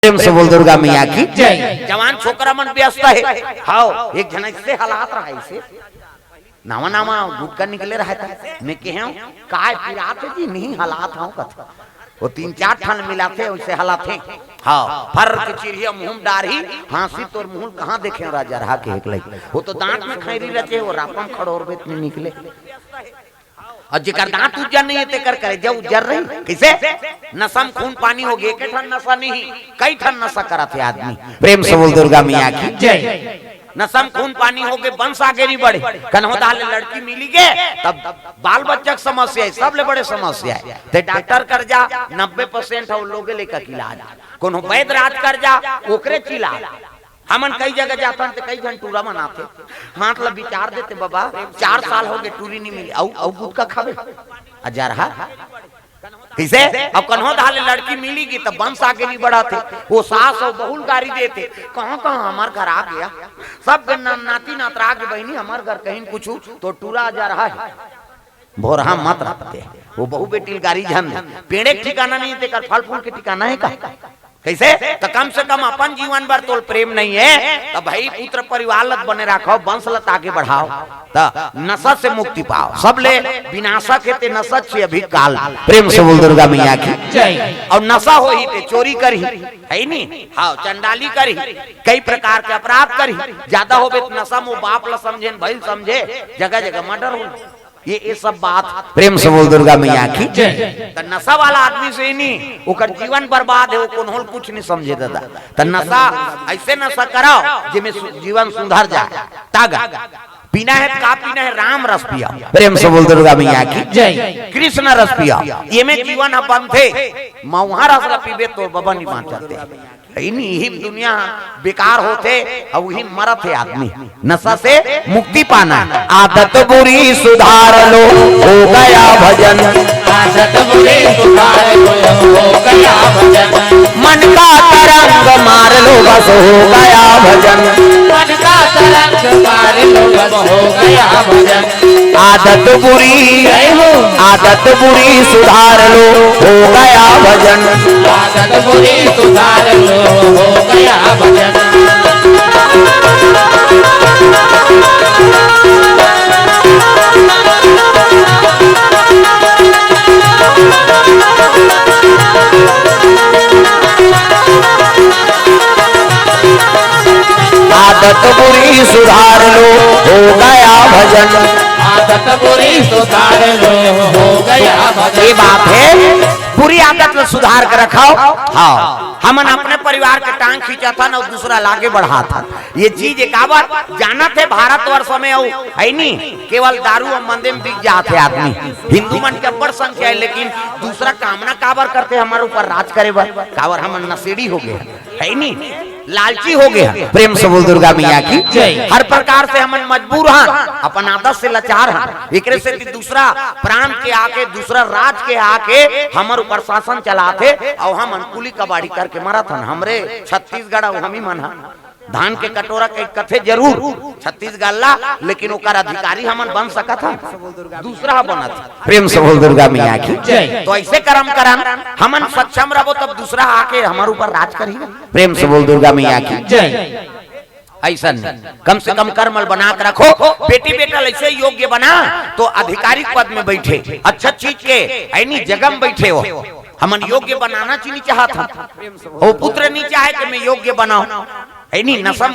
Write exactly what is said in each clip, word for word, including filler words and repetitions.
प्रेम से बोल दुर्गा मैया की। जय। जवान छोकरा मन व्यस्त हे। हाव, एक झन ऐसे हालात रहा, ऐसे नवा नवा गुटका निकले रहा था। मैं कहे हूँ, "काय पिरात हे जी?" "नहीं, हालात हूँ," कथे। वो तीन चार ठन मिलाथे, वैसे हालात हे। हाव, फर के चिरहिया मुँह में डारही, हाँसी तोर मुँह कहाँ देखे राजा रहा के एक लई। वो तो दांत में खैरी रचे, वो रापम खड़ोर बेत नहीं निकले। अउ जेकर दांत उज्जर नहीं हे, तेकर करेजा उज्जर रही। कइसे? नसा म खून पानी होगे, एके ठन नसा नहीं, कई ठन नसा करत हे आदमी। प्रेम से बोल दुर्गा मैया की। जय। नसा म खून पानी होगे, बंस आगे नहीं बढ़े। कन्हो दाह ले लड़की मिली गे, तब बाल बच्चा के समस्या हे, सबले बड़े समस्या हे। ते डॉक्टर कर जा, नब्बे परसेंट हे वो लोगे लेकर के इलाज। कोनो वैद्य राज कर जा, ओकरे चिला। हमन कई जगह जाथन ते कई झन टूरा मन आथे, हाथ ला बिचार देथे, "बाबा, चार साल होगे टूरी नहीं मिली, अउ, अउ गुटका खाबे?" अजरहा। कइसे? अब कन्हो दाह ले लड़की मिली गे त बंस आगे नहीं बढ़ाथे, वो सास अउ बहू ल गारी देथे, "कहाँ, कहाँ हमर घर आ गया, सब के ना-, नाती नातरा आगे बहिनी, हमर घर कहीं कुछू।" तो टूरा अजरहा हे। भोरहा मत रखते। वो बहू बेटी ल गारी झन दे। पेड़े के ठिकाना नहीं हे, तेकर फल फूल के ठिकाना हे का? कइसे? त कम से कम अपन जीवन भर तोल प्रेम नहीं हे, त भाई पुत्र परिवार ल बने राखव, बंस ल त आगे बढ़ाव, त नसा से मुक्ति पाव। सबले विनाशक हे ते नसा छे अभी काल। प्रेम से बोल दुर्गा मैया की। जय। अउ नसा होही ते चोरी करही, हे नी? हाव, चंडाली करही, कई प्रकार के अपराध करही। ज्यादा होबे त नसा म बाप ल समझे न भाई ल समझे, जगह जगह मर्डर होही। ये, ये सब बात प्रेम से बोल दुर्गा मैया की। जय। त नसा वाला आदमी से ही नहीं, ओकर जीवन बर्बाद हे, वो कोनो ल कुछ नहीं समझे दादा। त नसा, ऐसे नसा कराव, जेमे सु-, जीवन सुधर जाए। तागा, पीना हे त का पीना हे, राम रस पिया। प्रेम से बोल दुर्गा मैया की। जय। कृष्ण रस पिया, ये में जीवन ह बनथे। मऊहा रस ला पीबे तो बबा नहीं बाँचते। इही म दुनिया बेकार होथे, अउ इही म मरत हे आदमी। नसा से मुक्ति पाना हे। आदत बुरी सुधार लो, हो गया भजन। आदत बुरी सुधार लो, हो गया भजन। मन का तरंग मार लो, बस हो गया भजन। मन का तरंग मार लो, बस हो गया भजन। आदत बुरी, जय हो। आदत बुरी सुधार लो, हो गया भजन। आदत बुरी सुधार लो, हो गया भजन। आदत बुरी सुधार लो, हो गया भजन। आदत बुरी सुधार लो, हो गया भजन। ये बात हे, बुरी आदत ल सुधार के रखव। हाव, हमन अपने परिवार के टांग खींचत हन अउ दूसरा ल आगे बढ़ात हन। ये चीज काबर जानत हे, भारतवर्ष में अउ हे नी, केवल दारू अउ मंदे म बिक जात हे आदमी। हिंदू मन के अब्बड़ संख्या हे, लेकिन दूसरा कामना काबर करथे हमर ऊपर राज करे बर? काबर हमन नशेड़ी होगे हन, हे नी, लालची होगे हन। प्रेम से बोल दुर्गा मैया की। जय। हर प्रकार से हमन मजबूर हन, अपन आदत से लाचार हन। एकरे सेती दूसरा प्रांत के आके, दूसरा राज के आके हमर ऊपर शासन चलाथे अउ हमन कुली कबाड़ी करके मरत हन। हमरे छत्तीसगढ़ अउ हमी मन ह धान के कटोरा के कथे जरूर छत्तीसगढ़ ला, लेकिन ओकर अधिकारी हमन बन सकत हन? दूसरा ह बनत। प्रेम से बोल दुर्गा मैया की। जय। तो ऐसे कर्म करन, हमन सक्षम रहबो तब दूसरा आके हमर ऊपर राज करही। प्रेम से बोल दुर्गा मैया की। जय। ऐसन नहीं। कम से कम कर्म ल बना के रखो। बेटी बेटा ल ऐसे योग्य बना तो आधिकारिक पद में बैठे, अच्छा चीज के, हे नी, जगह में बैठे हो। हमन योग्य बनाना च नहीं चाहत हन। वो पुत्र नहीं चाहे कि मैं योग्य बनाऊं। हे नी, नसा म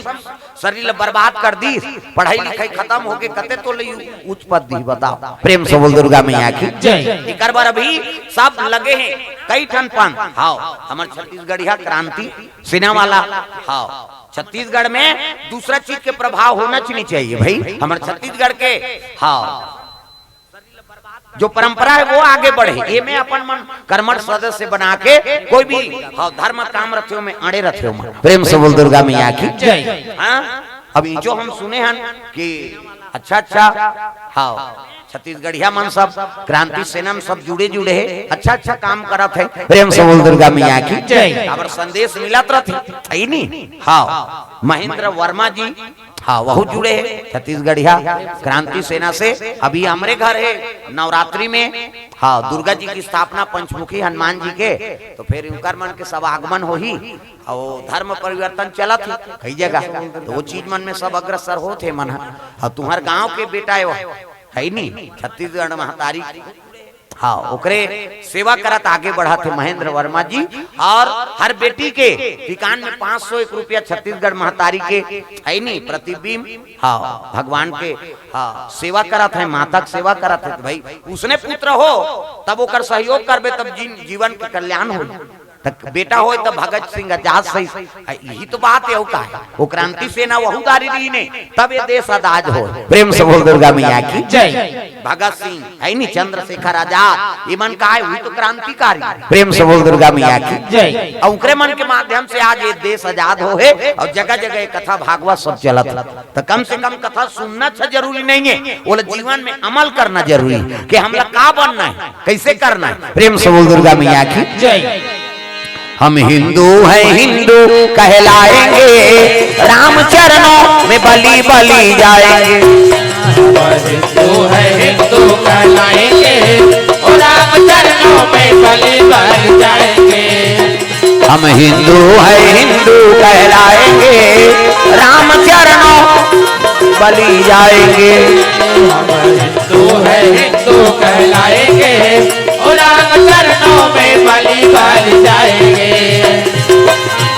शरीर ल बर्बाद कर दिस, पढ़ाई लिखाई खतम होगे, कते तोला उच्च पद दिही बताव। प्रेम से बोल दुर्गा मैया की। जय। एकर बर अभी सब लगे हे, कई ठन पंथ। हाव, हमर छत्तीसगढ़िया क्रांति सेना वाला। हाव, छत्तीसगढ़ में दूसरा चीज के प्रभाव होना च नहीं चाहिए भाई, हमर छत्तीसगढ़ के। हाव, जो परंपरा हे वो आगे बढ़े। ये में अपन मन कर्मठ सदस्य बना के कोई भी, हाँ, धर्म काम रथे हो में अड़े रथे हो मन। प्रेम से बोल दुर्गा मैया की। जय। हाँ, अब ये जो हम सुने हन कि अच्छा अच्छा, हाँ, छत्तीसगढ़िया मन सब क्रांति सेना में सब जुड़े जुड़े हे, अच्छा अच्छा काम करत हे। प्रेम से बोल दुर्गा मैया की। जय। काबर संदेश मिलत रथे, हे नी? हाँ, महेंद्र वर्मा जी हाँ, वहू जुड़े हे छत्तीसगढ़िया क्रांति सेना से। अभी हमरे घर हे नवरात्रि में, हाँ, दुर्गा जी की स्थापना, पंचमुखी हनुमान जी के, तो फिर उनकर मन के सब आगमन होही। अउ धर्म परिवर्तन चलत हे कई जगह, तो वो चीज मन में सब अग्रसर होत हे मन ह। अउ तुम्हर गांव के बेटा हे वो, हे नी, छत्तीसगढ़ महतारी, हाँ, ओकरे सेवा करत आगे बढ़त हे महेंद्र वर्मा जी। अउ हर बेटी के टिकान में पाँच सौ एक रुपया छत्तीसगढ़ महतारी के, हे नी, प्रतिबिंब, हाँ, भगवान के, हाँ, सेवा करत हे, माता के सेवा करत हे। तो भाई, उसने पुत्र हो, तब ओकर सहयोग करबे, तब जीवन के कल्याण हो। त बेटा होय त भगत सिंह आजाद सही। आ, यही तो बात हे, अउ का हे? वो क्रांति सेना वहू दारी रहिन हे, तब ये देश आजाद होय। प्रेम से बोल दुर्गा मैया की जय। भगत सिंह, हे नी, चंद्रशेखर आजाद, ये मन का हे? वही तो क्रांतिकारी। प्रेम से बोल दुर्गा मैया की जय। अउ ओकरे मन के माध्यम से आज ये देश आजाद होहे अउ जगह जगह ये कथा भागवत सब चलत हे। त कम से कम कथा सुनना अच्छा जरूरी नहीं हे, ओला जीवन में अमल करना जरूरी हे कि हमला का बनना हे, कैसे करना हे। प्रेम से बोल दुर्गा मैया की जय। हम हिंदू हैं, हिंदू कहलाएंगे, राम चरणों में बलि बलि जाएंगे। हम हिंदू हैं, हिंदू कहलाएंगे, ओ राम चरणों में बलि बलि जाएंगे। हम हिंदू हैं, हिंदू कहलाएंगे, राम चरणों बलि जाएंगे। हम हिंदू हैं, हिंदू कहलाएंगे, ओ राम चरणों में बलि बलि जाएंगे।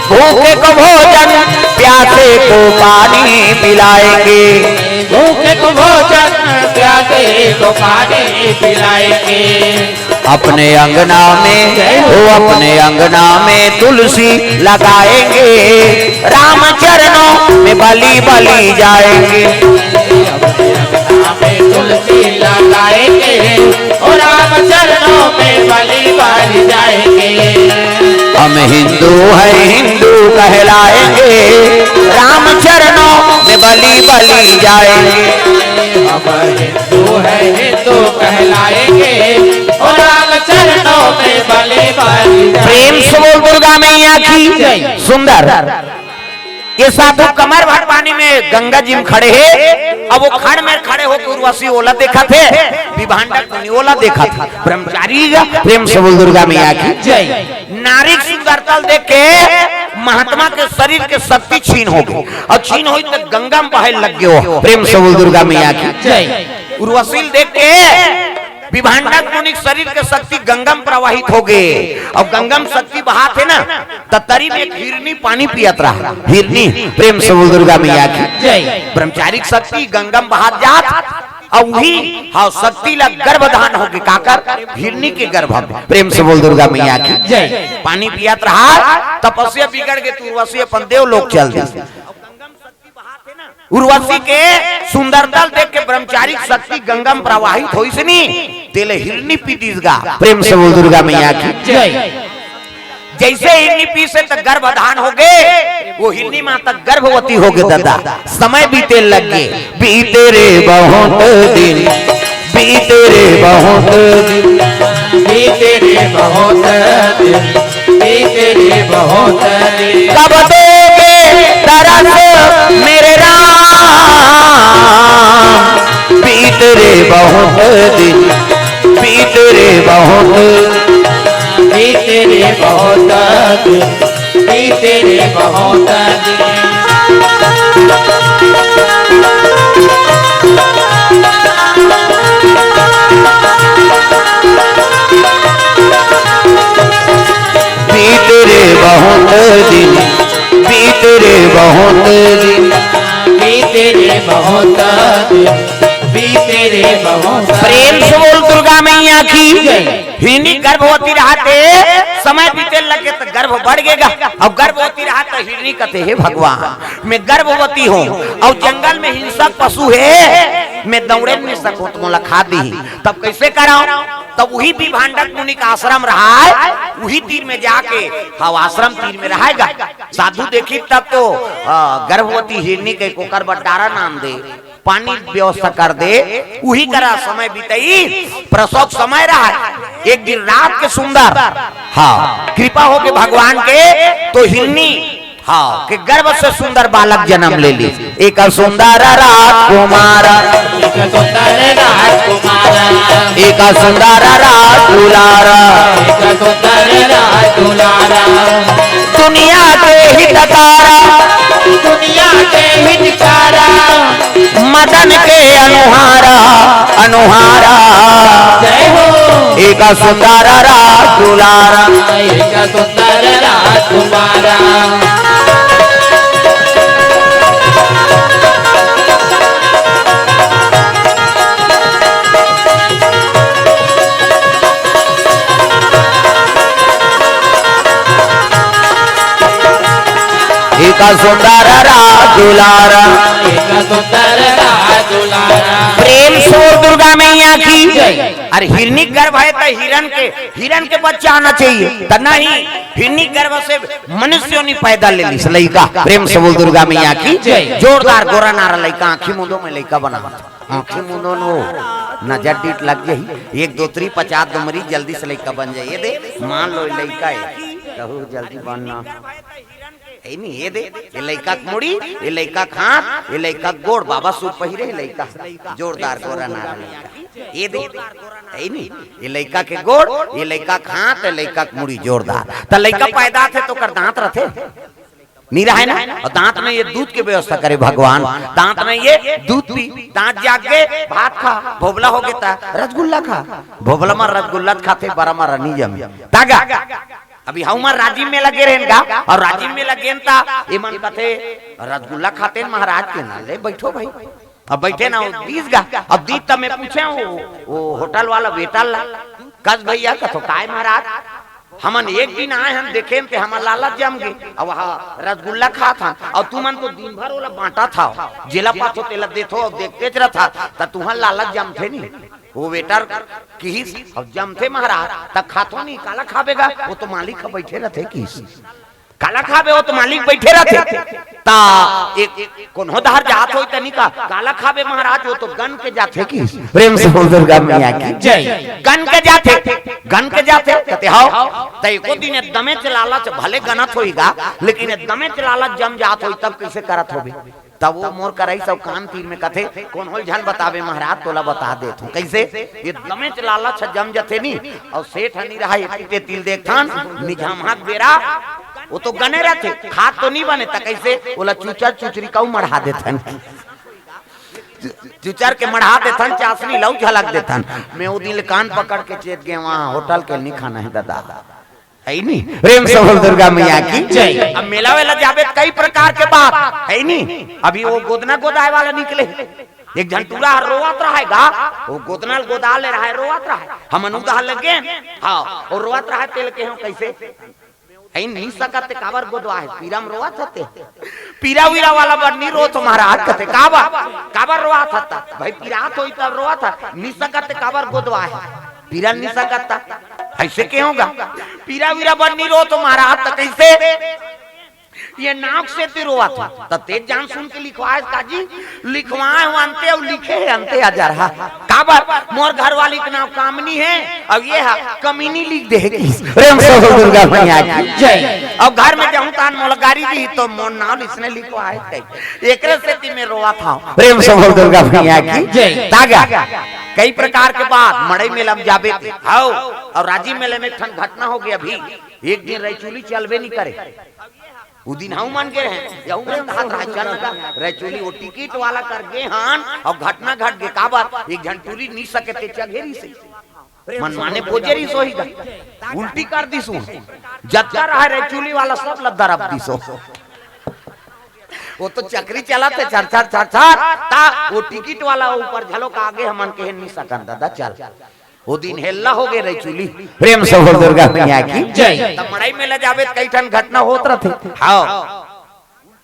भूखे को भोजन, प्यासे को पानी पिलाएंगे। भूखे को भोजन, प्यासे को पानी पिलाएंगे। अपने अंगना में, ओ अपने अंगना में तुलसी लगाएंगे, राम चरणों में बलि बलि जाएंगे। अपने अंगना में तुलसी लगाएंगे, ओ राम चरणों में बलि बलि जाएंगे। हम हिंदू हैं, हिंदू कहलाएंगे, राम चरणों में बलि बलि जाएंगे। हम हिंदू हैं, हिंदू कहलाएंगे, ओ राम चरणों में बलि बलि जाएंगे। प्रेम से बोल दुर्गा मैया की जय। सुंदर। ये साधु कमर भर पानी में गंगा जी में खड़े हे। अब वो खड़ में खड़े होके उर्वशी ओला देखत हे, विभांडक मुनि ओला देखत हे। ब्रह्मचारी, प्रेम से बोल दुर्गा मैया की जय। नारी के सुंदरता ल देख के महात्मा के शरीर के शक्ति छीन हो गे, अउ छीन होइस त गंगा में बहे लग गे। प्रेम से बोल दुर्गा मैया की जय। उर्वशी ल देख के विभांडक मुनि के शरीर के शक्ति गंगा में प्रवाहित हो गे, अउ गंगा में शक्ति बहात हे ना, त तरी में एक हिरनी पानी पियत रहा। हिरनी, प्रेम से बोल दुर्गा मैया की जय। ब्रह्मचारी के शक्ति गंगा में बहात जात, अउ वही, हाँ, शक्ति ला गर्भधान हो गे, काकर? हिरनी के गर्भ में। प्रेम से बोल दुर्गा मैया की जय। पानी पियत रहा, तपस्या बिगड़ गे, त उर्वशी अपन देव लोक चल दी। उर्वशी के सुंदरता ल देख के ब्रह्मचारी के शक्ति गंगा में प्रवाहित होइस नी, तेला हिरनी पी दिस गा। प्रेम से बोल दुर्गा मैया की जय। जइसे हिरनी पीस हे त गर्भधान हो गे, वो हिरनी माता गर्भवती हो गे ददा। समय बीते लग गे, बीते रे बहुत दिन, बीते रे बहुत दिन, बीते रे बहुत दिन, बीते रे बहुत दिन। कब दोगे दरस मेरे राम, बीते रे बहुत दिन, बीते रे बहुत, बीते रे बहुत दिन, बीते रे बहुत दिन। बीत रे बहुत दिन, बीत रे बहुत दिन, बीत रे बहुत दिन, बीत रे बहुत दिन। प्रेम से बोल दुर्गा मैया की जय। हिरनी गर्भवती रहत हे, समय बीते लगे त गर्भ बढ़ गेगा। अब गर्भवती रहत त हिरनी कथे, "हे भगवान, मैं गर्भवती हूँ अउ जंगल में हिंसक पशु हे, मैं दौड़े नहीं सकूँ, त मोला खा दी, तब कैसे कराऊं?" तब वही विभांडक मुनि का आश्रम रहा है, वही तीर में जाके, हाँ, आश्रम तीर में रहेगा। साधु देखी तब तो, आ, गर्भवती हिरनी के कोकर बर डारा नाम दे, पानी व्यवस्था कर दे, उही करा समय बितई। प्रसव समय रहा, एक दिन रात के सुंदर, हाँ, कृपा हो के भगवान के, तो हिरनी, हाँ, के गर्भ से सुंदर बालक जन्म ले ली। एक सुंदर राजकुमार, एक सुंदर राजकुमार, एक सुंदर राजदुलार, एक सुंदर राजदुलार। दुनिया के हितकारा, दुनिया के हितकारा, मदन के अनुहारा, अनुहारा। जय हो। एक सुंदर राजदुलार, एक सुंदर राजकुमार। एक सुंदर राजदुलार, एक सुंदर राजदुलार। प्रेम से बोल दुर्गा मैया की। जय। अरे हिरनी गर्भ है तो हिरन के, हिरन के बच्चा आना चाहिए, तो नहीं, हिरनी गर्भ से मनुष्य नहीं पैदा ले ली लइका। प्रेम से बोल दुर्गा मैया की। जय। जोरदार गोरा नारा लइका, आंखी मुंदो में लइका बना, आंखी मुंदो नो, नजर डीट लग जाही, एक दो त्री पचास दो मरी, जल्दी से लइका बन जाए। ये दे, मान लो लइका है, कहू जल्दी बनना। है नहीं, ये दे, ये लइका के मुड़ी, ये लइका के हाथ, ये लइका के गोड़, बाबा सूट पहिरे, ये लइका जोरदार गोरा नारा लइका। ये दे, है नहीं, ये लइका के गोड़, ये लइका के हाथ, ये लइका के मुड़ी जोरदार। त लइका पैदा थे तो ओकर दांत रथे, नहीं रहे ना। और दांत में ये दूध के व्यवस्था करे भगवान, दांत में ये दूध पी, दांत जाग के भात खा, भोबला हो गया त रसगुल्ला खा, भोबला में रसगुल्ला खाते बड़ा में रनी जम तागा। अभी हमर राजिम मेला गे रहेन गा, और राजिम मेला गेन ता एमन कथे, "रसगुल्ला खाते हैं महाराज के ना, ले बैठो भाई।" अब बैठे ना, वो दीस गा, अब दीस त मैं पूछे वो, वो होटल वाला वेटर ला, "कस भैया?" कथो, "काय महाराज?" "हमन एक दिन आए हन, देखेन ते हमर लालच जम गे, अब वहाँ रसगुल्ला खात हन, और तुमन तो दिन भर ओला बांटत हव, जेला पाथो तेला देथो, और देखतेच रथव, त तुहर लालच जमथे नहीं।" वो वेटर किहिस, "अब जमथे महाराज, त खाथो नहीं, काला खाबे गा, वो तो मालिक ह बैठे रथे," किहिस। "काला खाबे, वो तो मालिक बैठे रथे।" त एक कोनो धार जात होई त नहीं का, "काला खाबे महाराज, वो तो गन के जाथे," किहिस। प्रेम से बोल दुर्गा मैया की। जय। गन के जाथे, गन के जाथे, कथे, "हव।" त एको दिन एकदमे च लालच, भले गनत होई गा, लेकिन एकदमे च लालच जम जात होई, तब कैसे करत होबे? तब वो मोर करई सब कान तीर में कथे, "कोनो ल झन बताबे महाराज, तोला बता देत हूँ।" कैसे? एकदमेच लालच ह जम जथे नी, और सेठ ह नी रहा, एती तेती ल देखथन, निझामहा के बेरा, वो तो गने रथे, खात तो नी बने, त कैसे? ओला चुचर चुचरी कऊ मढ़ा देथन। चुचर के मढ़ा देथन, चासनी लऊ झलक देथन। मैं वो दिन ले कान पकड़ के चेत गए, वहाँ होटल के नी खाना है दादा। है नी? प्रेम से बोल दुर्गा मैया की। जय। अब मेला वेला जाबे त कई प्रकार के बात, है नी? अभी वो गोदना गोदाए वाला निकले, एक झन टूरा हर रोवत रहे गा, वो गोदना ल गोदा ले रहे, रोवत रहे। हमन उदाहर लगे, हाँ, वो रोवत रहे, तेल के हो कैसे? है नी सकत ते काबर गोदवा है, पीरा म रोवत हते। पीरा वीरा वाला बर नी रोत महाराज कथे, "काबर, काबर रोवत हता? भाई पीरा तो इतना रोवत ह, नी सकत ते काबर गोदवा है, पीरा नी सकत ता।" ऐसे के होगा? "पीरा वीरा बर नी रोत महाराज, त कैसे?" "ये नाक से ती रोवत ह।" त तेज जान सुन के लिखवाए काजी, लिखवाए हो अंते अउ लिखे है अंते अजरहा। काबर? "मोर घरवाली के नाम कामनी है, अब ये हा कमीनी लिख दे है।" प्रेम से बोल दुर्गा मैया की। जय। अब घर में जाऊं तान मोला गारी दी तो मोर नाम इसने लिखवाए थे। एकरे सेती मैं रोवत हव। प्रेम से बोल दुर्गा मैया की। जय। तागा। कई प्रकार के बात, मड़ई मेला म जाबे ते। हव। और राजिम मेला में एक ठन घटना हो गया अभी। एक दिन रैचुली चलबे नहीं करे। उ दिन हऊ मन गे रहे, यहू मन कहा था, "चल ना गा।" रैचुली वो टिकट वाला कर गे हन, और घटना घट गे। काबर? एक झन टूरी नी सके ते चघेरी से। मन माने पोजेरी सोही गा। उल्टी कर दिसो। जत्ता रहा रैचुली वाला सब ला दरब दिसो। वो तो चक्री चलत हे, छर, छर, छर, छर। ता वो टिकट वाला ऊपर झलोक आगे हमन के नी सकन दादा, चल। वो दिन हेल्ला हो गे रैचुली। प्रेम से बोल दुर्गा मैया की। जय। तब मड़ई मेला जाबे त कई ठन घटना होत रथे। हाँ।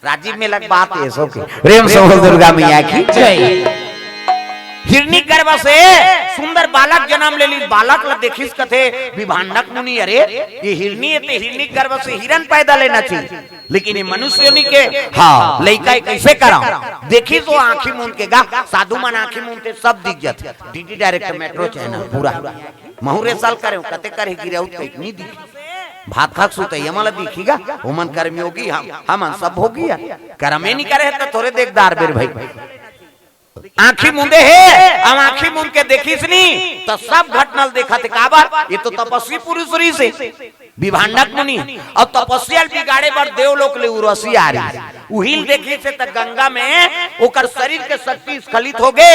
राजिम मेला के बात ये सो के। प्रेम से बोल दुर्गा मैया की। जय। हिरनी गर्भ से सुंदर बालक जन्म ले ली। बालक ला देखिस कथे विभांडक मुनि, "अरे, ये हिरनी है, ते हिरनी गर्भ से हिरन पैदा लेना चाहिए।" लेकिन ये मनुष्य नी के, हाँ, लइका ये कैसे कराओ? देखिस वो आंखी मूंद के गा, साधु मन आंखी मूंदथे सब दिख जाथे। डीडी डायरेक्ट मेट्रो चैनल पूरा। महू रे साल करे, कते करे गिरे उत कहीं नहीं दिखे। भात खाक सुतइया मन ला दिखही गा, ओमन कर्मयोगी, हम, हमन सब भोगी यार। करमे नी करे हे त थोरे देखदार बेर भाई। आँखी मूंदे हे, अब आँखी मूंद के देखिस नी, त सब घटना ल देखत हे। काबर? ये तो तपस्वी पुरुष रहिस हे, विभांडक मुनि। अउ तपस्या ल बिगाड़े बर देवलोक ले उर्वशी आ रहिस हे। उही ल देखिस हे त गंगा में ओकर शरीर के शक्ति स्खलित हो गे,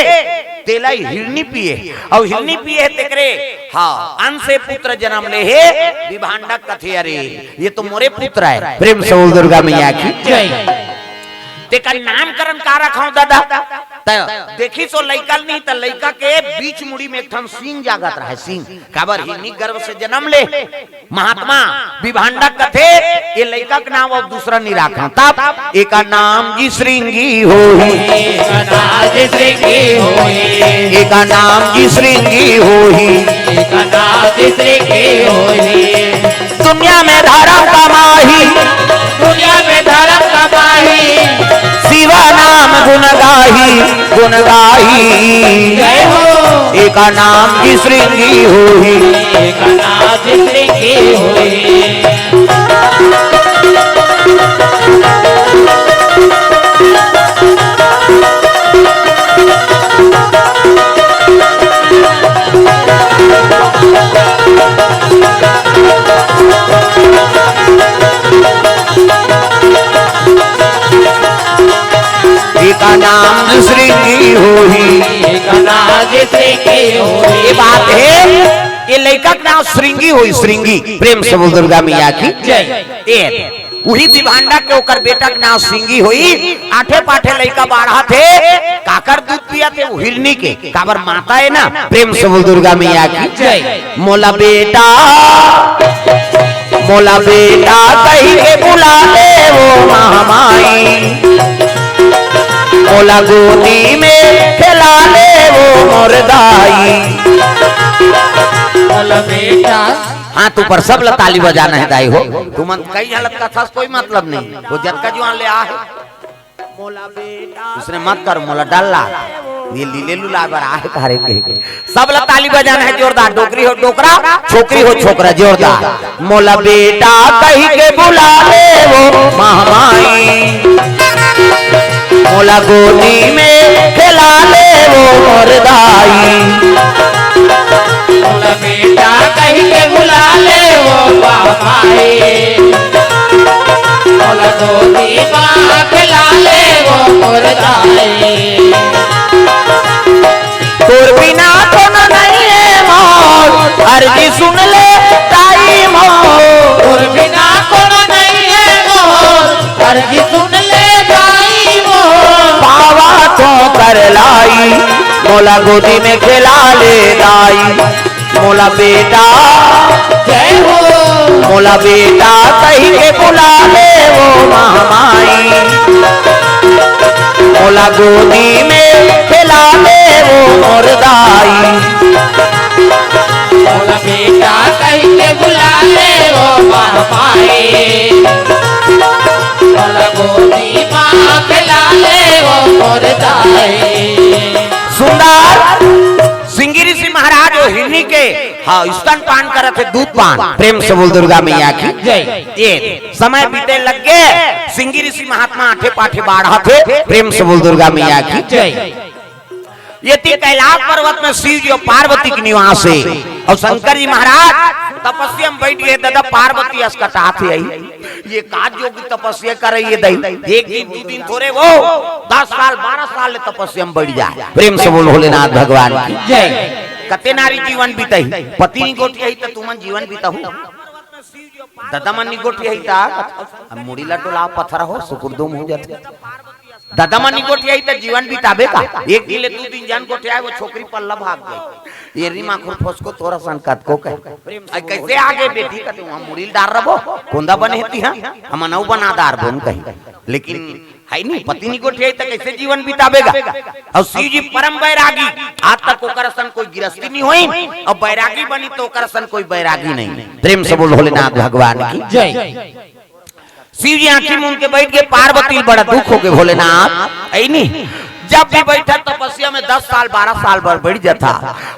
तेला हिरनी पिए। अउ हिरनी पिए हे तेकरे, हाँ, अंश से पुत्र जनम ले हे, विभांडक कथे, "अरे, ये तो मोरे पुत्र हे।" प्रेम से बोल दुर्गा मैया की। जय। तेकर नामकरण का रखंव दादा? त देखिस ओ लइका ल नी, त लइका के बीच मुड़ी में एक ठन सींग जागत रहय, सींग। काबर? हिरनी गर्भ से जनम ले। महात्मा विभांडक कथे, ये लइका के नाम अब दूसरा नी राखंव। तब एकर नाम जी श्रृंगी होही। एकर नाम जी श्रृंगी होही। एकर नाम जी श्रृंगी होही। एकर नाम जी श्रृंगी होही। दुनिया में धरम कमाही। दुनिया में धरम कमाही। शिवा नाम गुण गाही, गुण गाही। जय हो। एकर नाम जी श्रृंगी होही। एकर नाम जी श्रृंगी होही। एकर नाम श्रृंगी होही। एकर नाम श्रृंगी होही। ये बात हे, ये लइका के नाम श्रृंगी होही, श्रृंगी। प्रेम से बोल दुर्गा मैया की। जय। ये उही विभांडक के ओकर बेटा के नाम श्रृंगी होही। आठे पाठे लइका बाढ़त हे, काकर दूध पियत हे? हिरनी के। काबर? माता हे ना। प्रेम से बोल दुर्गा मैया की। जय। मोला बेटा, मोला बेटा कहि के बुला ले वो महामाई, मोला गोदी में खेला ले वो मोर दाई। मोला बेटा। हाथ ऊपर, सब ला ताली बजाना हे दाई हो। तुमन कई झन ल कथस कोई मतलब नहीं, वो जतका जुआन ले आ हे। उसने मत कर, मोला डल्ला, ये लीले लुला बर आहे तारे के। सब ला ताली बजाना हे जोरदार, डोकरी हो डोकरा, छोकरी हो छोकरा, जोरदार। मोला बेटा कहि के बुला ले वो महामाई, मोला गोदी में खेला ले वो मोर दाई। मोला बेटा कहि के बुला ले वो महामाई। मोला गोदी मा खेला ले वो मोर दाई। तोर बिना कोनो नइ हे मोर, अरजी सुन ले दाई मोर। तोर बिना कोनो नइ हे मोर, अरजी सुन ले दाई मोर। पावा तो कर लाई, मोला गोदी में खेला ले दाई। मोला बेटा, जय हो। मोला बेटा कहि के बुला ले वो महामाई, मोला गोदी में खेला ले वो मोर दाई। मोला बेटा कहि के बुला ले वो महामाई, मोला गोदी मा खेला ले वो मोर दाई। सुंदर सिंगी ऋषि महाराज वो हिरनी के, हाँ, स्तनपान करत हे, दूध पान। प्रेम से बोल दुर्गा मैया की। जय। ये समय बीते लग गे, सिंगी ऋषि महात्मा आठे पाठे बाढ़त हे। प्रेम से बोल दुर्गा मैया की। जय। ये ती कैलाश पर्वत में शिव जी और पार्वती के निवास हे, और शंकर जी महाराज तपस्या में बैठ गे, दादा पार्वती अस कटात हे। ये का जोगी तपस्या करे ये दई, एक दिन दू दिन थोरे वो, दस साल बारह साल ले तपस्या में बैठ जाय। प्रेम से बोल भोलेनाथ भगवान की। जय। कते नारी जीवन बिताही, पति नी गोठियाही त तुमन जीवन बिताहू। ददा मन नी गोठियाही त अब मुड़ी ला डोला पथरा हो, सुकुर दुम हो जाथे। ददा मन नी गोठियाही त जीवन बिताबे का? एक दिन ले दू दिन झन गोठियाय, वो छोकरी पल्ला भाग गे। ये रीमा खुर फसको तोरा सन कतको कहे। अई कइसे आगे बेटी कथे, वहाँ मुड़ी ल डार रबो, कोंदा बने हे तिहा, हमन अउ बना डारबो कही। लेकिन हे नी, पति नी गोठियाही त कइसे जीवन बिताबे गा? अउ शिव जी परम बैरागी, आज तक ओकर असन कोई गिरस्ती नी होई, अउ बैरागी बनी त ओकर असन कोई बैरागी नहीं। प्रेम से बोल भोलेनाथ भगवान की। जय। शिव जी आँखी मूंद के बैठ गे, पार्वती ल बड़ा दुख हो गे, भोलेनाथ, हे नी, जब भी बैठा तपस्या में दस साल, बारह साल भर बैठ जाता।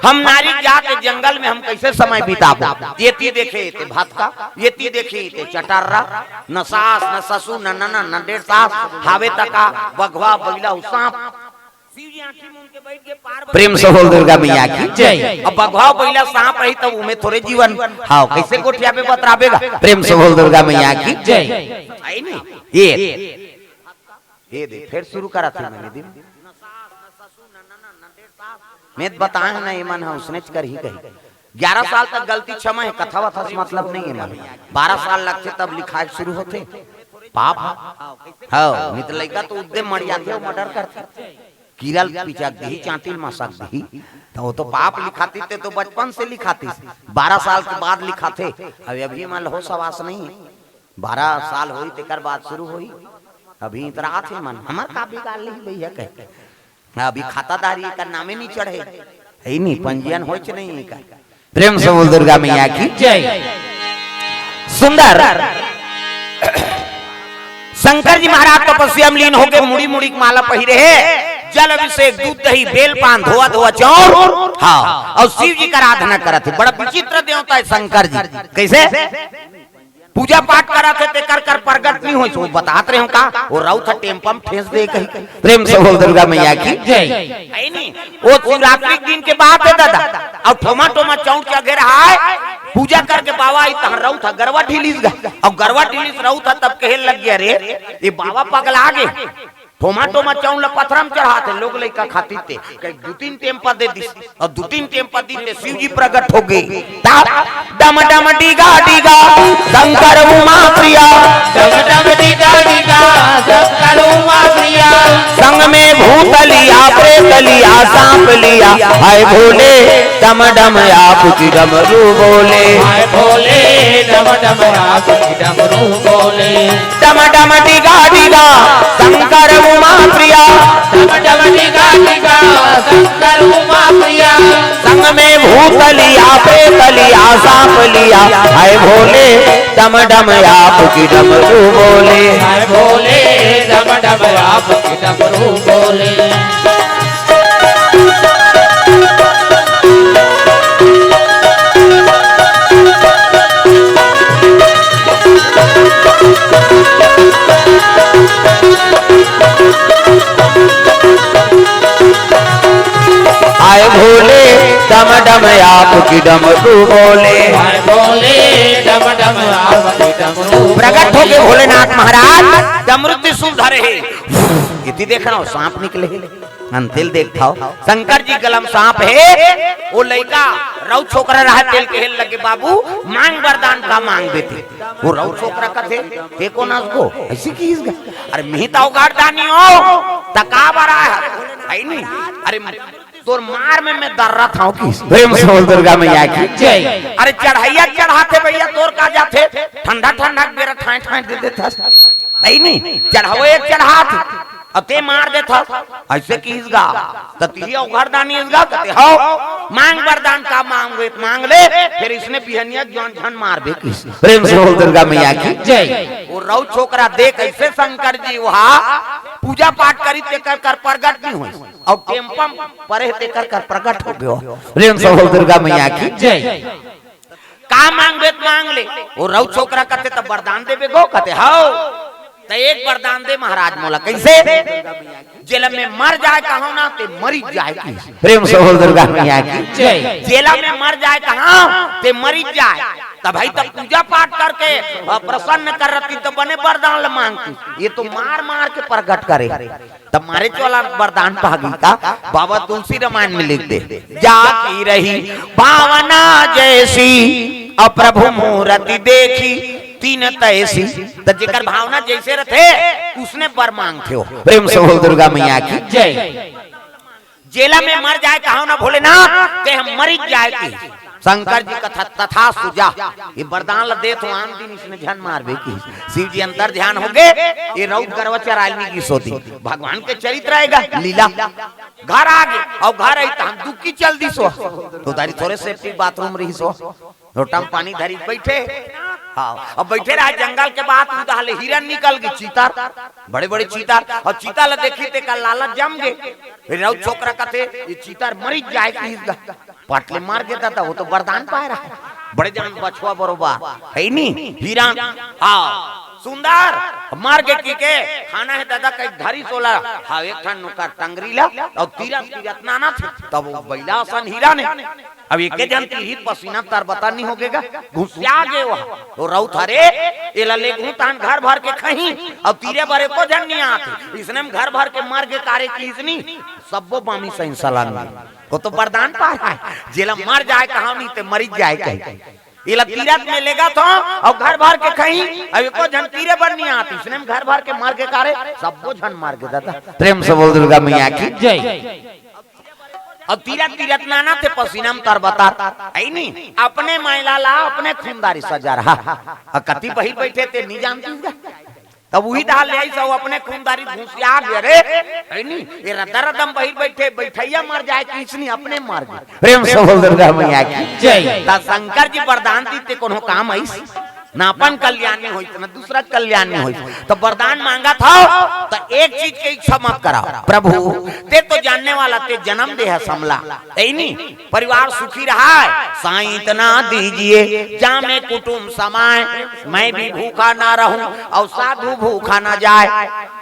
हम नारी जात के जंगल में हम कैसे समय बिताबो? ये ती देखे ते भात का, ये ती देखे ते चटार्रा, न सास, न ससुर, न ननद, न डेढ़ सास, हावे तका बघवा, बैला, उ सांप। प्रेम से बोल दुर्गा मैया की जय। अब बघवा, बैला, सांप रही तब उमे थोरे जीवन। हाँ, कैसे गोठियाबे, बतराबेगा? प्रेम से बोल दुर्गा मैया की जय। आई नहीं? ये, ये दे, फिर शुरू करा थे मैंने दिन। मैं बताए ना, ये मन है उसने कर ही कही। ग्यारह साल तक गलती क्षमा है, कथा वथा से मतलब नहीं है मन। बारह साल लगते तब लिखाए शुरू होते। पाप। हाँ, नहीं तो लइका तो उद्दे मर जाते हो, मर्डर करते। कीरल पिचक दही, चांटिल मसक दही, तो वो तो पाप लिखाती थे, तो बचपन से लिखाती। बारह साल के बाद लिखाते। अब अभी मन होश हवास नहीं है। बारह साल होई, तेकर बाद शुरू होई। अभी इतरा आथे मन, हमर का बिगाड़ ली भैया कह के। अभी खातादारी का नामे नहीं चढ़े, है नहीं, पंजीयन होच नहीं है का। प्रेम से बोल दुर्गा मैया की जय। सुंदर शंकर जी महाराज तपस्या में लीन होके मुड़ी मुड़ी के माला पहिरे हे, जल अभिषेक, दूध दही, बेल पान, धोआ धोआ चाउर, हाँ, और शिव जी का आराधना करत हे। बड़ा विचित्र देवता है शंकर जी। कैसे? पूजा पाठ करत हे, तेकर कर प्रगट नहीं होइस। वो बतात रहे हो का, वो राउत ह टेम्पम ठेस दे कही। प्रेम से बोल दुर्गा मैया की जय। है नी? वो शिवरात्रि के दिन के बात है दादा, और ठोमा ठोमा चौंक के घेर आए, पूजा करके बाबा आई, तहाँ राउत ह गरवा ढीलिस गा, और गरवा ढीलिस राउत ह तब कहे लग गया, "रे, ये बाबा पगला गे।" ठोमा ठोमा चाउर ल पथरा म चढ़ात हे, लोग लइका खातिर ते कई दू तीन टेम्पा दे दिस, और दू तीन टेम्पा दी ते शिव जी प्रगट हो गे। ता डम डम डीगा डीगा शंकर उमा प्रिया, डम डम डीगा डीगा शंकर उमा प्रिया। संग में भूत लिया, प्रेत लिया, सांप लिया, हाय भोले डम डम आप की डमरू बोले। हाय भोले डम डम आप की डमरू बोले। डम डम डिगा डिगा शंकर उमा प्रिया। डम डम डिगा डिगा शंकर उमा प्रिया। संग में भूत लिया, प्रेत लिया, सांप लिया, हाय भोले डम डम आप की डमरू बोले। हाय भोले डम डम आप की डमरू बोले। आए भोले डम डम आपकी डमरू बोले। आए भोले डम डम आपकी डमरू प्रगट हो गए बोले। भोलेनाथ महाराज डमरू त्रिशूल धरे हे। इति देख रहा हूँ, सांप निकले हे। अंतिल देख थाओ, शंकर जी गलम सांप हे। वो लइका रउ छोकरा रहा, तेल के हेल लगे, "बाबू, मांग वरदान का मांग बेटी।" वो रउ छोकरा कथे, "हे कोन असगो? ऐसी की इसका? अरे, मिही ताऊ गाड़ दानी हो, तका बरा है, है नहीं? अरे, तोर मार में मैं दर्रा थाओ की।" प्रेम से बोल दुर्गा मैया की जय। अरे, चढ़ैया चढ़ाथे भैया, तोर का जाथे? ठंडा ठंडा के बेरा ठाए ठाए दे देथा, है नहीं? चढ़ावो एक चढ़ाथे, अब ते मार देथा, ऐसे किस गा? त तिही अवघर दानी इस गा, कहते, "हौ, मांग वरदान का मांग, मांग ले, फिर इसने बिहनिया जौन झन मार दे किस।" प्रेम से बोल दुर्गा मैया की जय। वो रउ छोकरा देख ऐसे शंकर जी वहा पूजा पाठ करी, तेकर कर प्रगट नहीं होई, और टेम्पम परे तेकर कर प्रगट हो गयो। प्रेम से बोल दुर्गा मैया की जय। का मांगबे त मांग ले। वो रउ छोकरा कथे, "त वरदान देबे गो?" कथे, "हौ।" "त एक वरदान दे महाराज मोला।" "कैसे?" "जेला मैं मर जाए कहां ना, ते मरिच जाए की।" प्रेम से बोल दुर्गा मैया की जय। "जेला मैं मर जाए कहां, ते मरिच जाए।" त भाई, त पूजा पाठ करके, अ, प्रसन्न कर रती त बने वरदान ल मांगती। ये तो मार मार के प्रगट करे। तब मारे वाला वरदान पागी का बाबा तुलसी रामायण में लिख दे, "जाकी रही भावना जैसी, अप्रभु मूरति देखी तीन तैसी।" तो जेकर भावना जैसे रथे, उसने वर मांगथे हो। प्रेम से बोल दुर्गा मैया की जय। "जेला में मर जाए कहां ना भोलेनाथ, ते हम मरिच जाए की।" शंकर जी कथा तथा सुजा, ये वरदान ल देत हो, आन दिन इसने झन मारबे की। शिव जी अंतर ध्यान हो गए, ये रउत गरवा चरायल नहीं की सोती। भगवान के चरित्र आएगा, लीला। घर आ गए, और घर आई त हम दुखी चल दी सो। तो दारी थोड़े सेफ्टी बाथरूम रही सो। लोटा में पानी धरी बइठे। हाँ, अब बइठे रहा जंगल के बाद, उदहा ले हिरन निकल गे, चीता, बड़े बड़े चीता। अउ चीता ला देखिस तेकर लालच जम गे। राउत छोकरा कथे, ये चीता मरिच जाय कहिस गा, पट ले मर गे दादा, वो तो वरदान पाय रहा। बड़े जान बछवा बरोबर, हे नी, हिरन, हाँ, सुंदर, मर गे कहिके, खाना हे दादा कहिके धरिस ओला, हाँ, एक ठन ओकर टंगरी ला, अउ तीरत तीरत नानथे, तब वो बइला असन हिरन हे। अब एके झन तीरही त पसीना तरबतर नी होगे गा, घुसिया गे वो। तो राउत हरे, एला लेगहूं तहन घर भर के खही, अब तीरे बर एको झन नी आत। इसने में घर भर के मर गे कारे कहिस नी, सब्बो बामी सही सलान में। वो तो वरदान पाय हे, जेला मर जाय कहां नी ते मरिच जाय कहे। एला तीरत में लेगत हों, अउ घर भर के खही, अब एको झन तीरे बर नी आत। इसने में घर भर के मर गे कारे, सब्बो झन मर गे दादा। प्रेम से बोल दुर्गा मैया की। जय। अब तीरत तीरत नानथे पसीना में तरबतर, हे नी? अपने मैला ला, अपने खूनदारी सजा रहा। अउ कति बहिर बइठे ते नी जानतिस गा। तब उही डाल ले आइस, अउ अपने खूनदारी घुसिया गे रे, हे नी? ये रद्दा रद्दा में बहिर बइठे, बइठइया मर जाय कहिस नी, अपने मर गे। प्रेम से बोल दुर्गा मैया की। जय। त शंकर जी वरदान दिस ते कोनो काम आइस? ना अपन कल्याण नी होइस, ना दूसरा कल्याण नी होइस। त वरदान मांगत हव, त एक चीज के इच्छा मत करव। प्रभु, तें तो जानने वाला, तें जनम दे हस हमला, हे नी? परिवार सुखी रहय, साईं इतना दीजिए, जामे कुटुंब समाय, मैं भी भूखा ना रहूं अउ साधु भूखा ना जाय।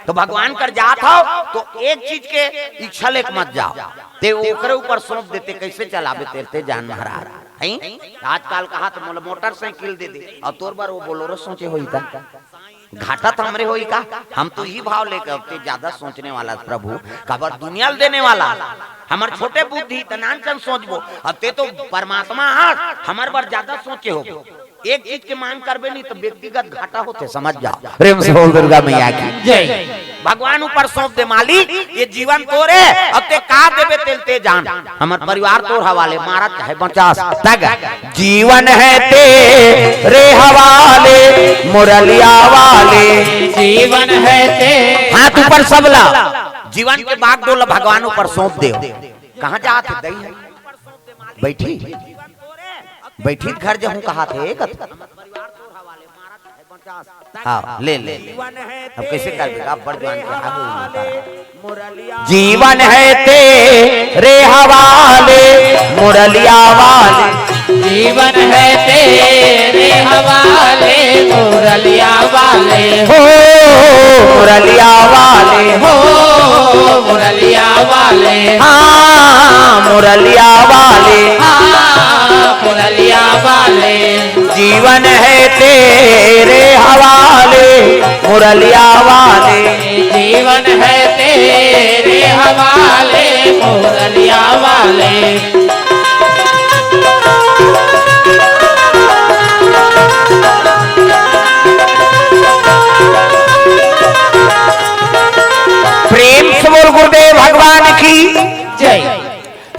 त भगवान कर जात हव, त एक चीज के इच्छा लेके मत जाव, तें ओकरे ऊपर सौंप दे, तें कइसे चलाबे तेला, तें जान महाराज। हैं? आजकल कहा त मोला मोटरसाइकिल दे दे, अउ तोर बर वो बोलेरो सोचे होही त घाटा त हमरे होही का? हम तो इही भाव लेके, अब तें जादा सोचने वाला प्रभु, काबर दुनिया ल देने वाला, हमर छोटे बुद्धि त नानचन सोचबो, अब तें तो परमात्मा हस, हमर बर जादा सोचे होबो। एक चीज के मांग करबे नी त व्यक्तिगत घाटा होथे, समझ जाव। प्रेम से बोल दुर्गा मैया की। जय। भगवान ऊपर सौंप दे, मालिक ये जीवन तोरे, अब तें का देबे तेला तें जान, हमर परिवार तोर हवाले, मारत चाहे बचास। तग जीवन है तेरे हवाले, मुरलिया वाले। जीवन है तेरे। हाथ ऊपर सबला, जीवन के बागडोर ला भगवान ऊपर सौंप देव। कहां जात हे दई? बइठी, बइठी घर जहूं कहात हे कत। हाँ, ले, ले, ले। अब कइसे करबे? अब बड़ जवान के आगे ही होता है। जीवन है तेरे हवाले, मुरलिया वाले। जीवन है तेरे हवाले, मुरलिया वाले। हो, मुरलिया वाले। हो, मुरलिया वाले। हाँ, मुरलिया वाले। हाँ, मुरलिया वाले। जीवन है तेरे हवाले, मुरलिया वाले। जीवन है तेरे हवाले, मुरलिया वाले। प्रेम से बोल गुरुदेव भगवान की जय।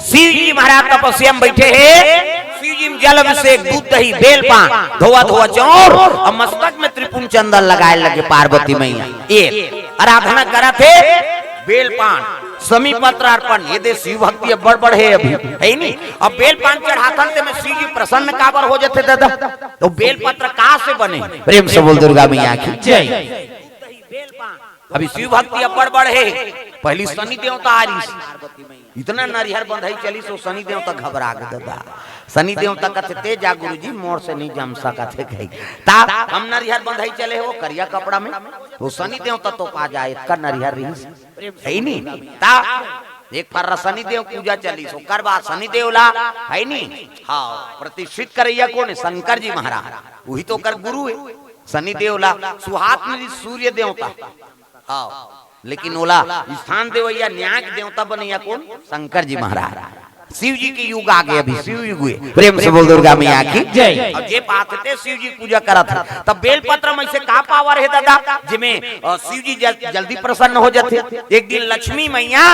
शिव जी महाराज तपस्या में बइठे हे, शिव जी में जल अभिषेक, दूध दही, बेल पान, धोवा धोवा चाउर अउ मस्तक में त्रिपुंड चंदन लगाय लगे पार्वती मैया। ये आराधना करत हे, बेल पान, समी पत्र अर्पण, ये दे शिव भक्ति अब्बड़ बढ़े अभी, हे नी? अब बेल पान चढ़ाथन ते में शिव जी प्रसन्न काबर हो जाथे दादा? त बेल पत्र का से बने? प्रेम से बोल दुर्गा मैया की जय। अभी शिव भक्ति अब्बड़ बढ़े, पहिली शनि देवता आ रहिस, इतना नरिहर बंधई चलिस, ओ शनि देवता घबरा गे दादा। शनि देवता कथे, "तें जा गुरुजी, मोर से नी जम सकत हे," कही। त हम नरिहर बंधई चले हो करिया कपड़ा में, त शनि देवता तो पा जाय, एतका नरिहर रहिस, हे नी? त एक फर्रा शनि देव पूजा चलिस, ओकर बाद शनि देव ला, हे नी? हाँ, प्रतिष्ठित करइया कोन हे? शंकर जी महाराज, उही तो ओकर गुरु हे। शनि देव ला सुहात नइ रहिस सूर्य देवता। हाँ, लेकिन ओला स्थान देवइया, न्याय के देवता बनइया कोन? शंकर जी महाराज। शिव जी के युग आ गे, अभी शिव युग हे। प्रेम से बोल दुर्गा मैया की जय। अउ जे पाथे ते शिव जी पूजा करत हे, त बेल पत्र में से का power हे दादा, जेमे, अ, शिव जी जल-, जल्दी प्रसन्न हो जाथे? एक दिन लक्ष्मी मैया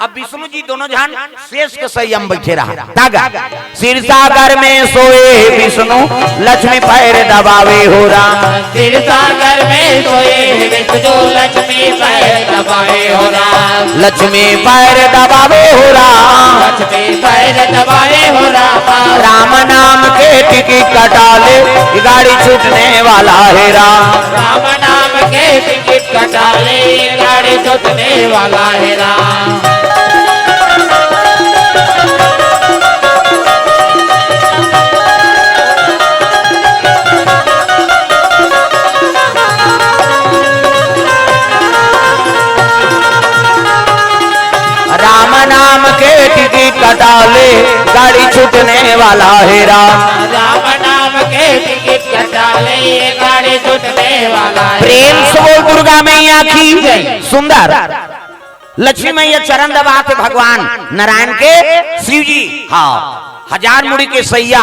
अउ विष्णु जी दोनों झन सेज के सैया म बइठे रहा। तागा, क्षीर सागर में सोए विष्णु, लक्ष्मी पैर दबावे हो राम। क्षीर सागर में सोए विष्णु, लक्ष्मी पैर दबावे हो राम। लक्ष्मी पैर दबावे हो राम। लक्ष्मी पैर दबावे हो राम। राम नाम के टिकट कटा ले, गाड़ी छूटने वाला है राम। राम नाम के टिकट कटा ले, गाड़ी छूटने वाला है राम। राम नाम के टिकट कटा ले, गाड़ी छूटने वाला है राम। राम नाम के टिकट कटा ले, गाड़ी छूटने वाला है। प्रेम से बोल दुर्गा मैया की जय। सुंदर लक्ष्मी मैया चरण दबात हे भगवान नारायण के, शिव जी, हाँ, हजार मुड़ी के सैया,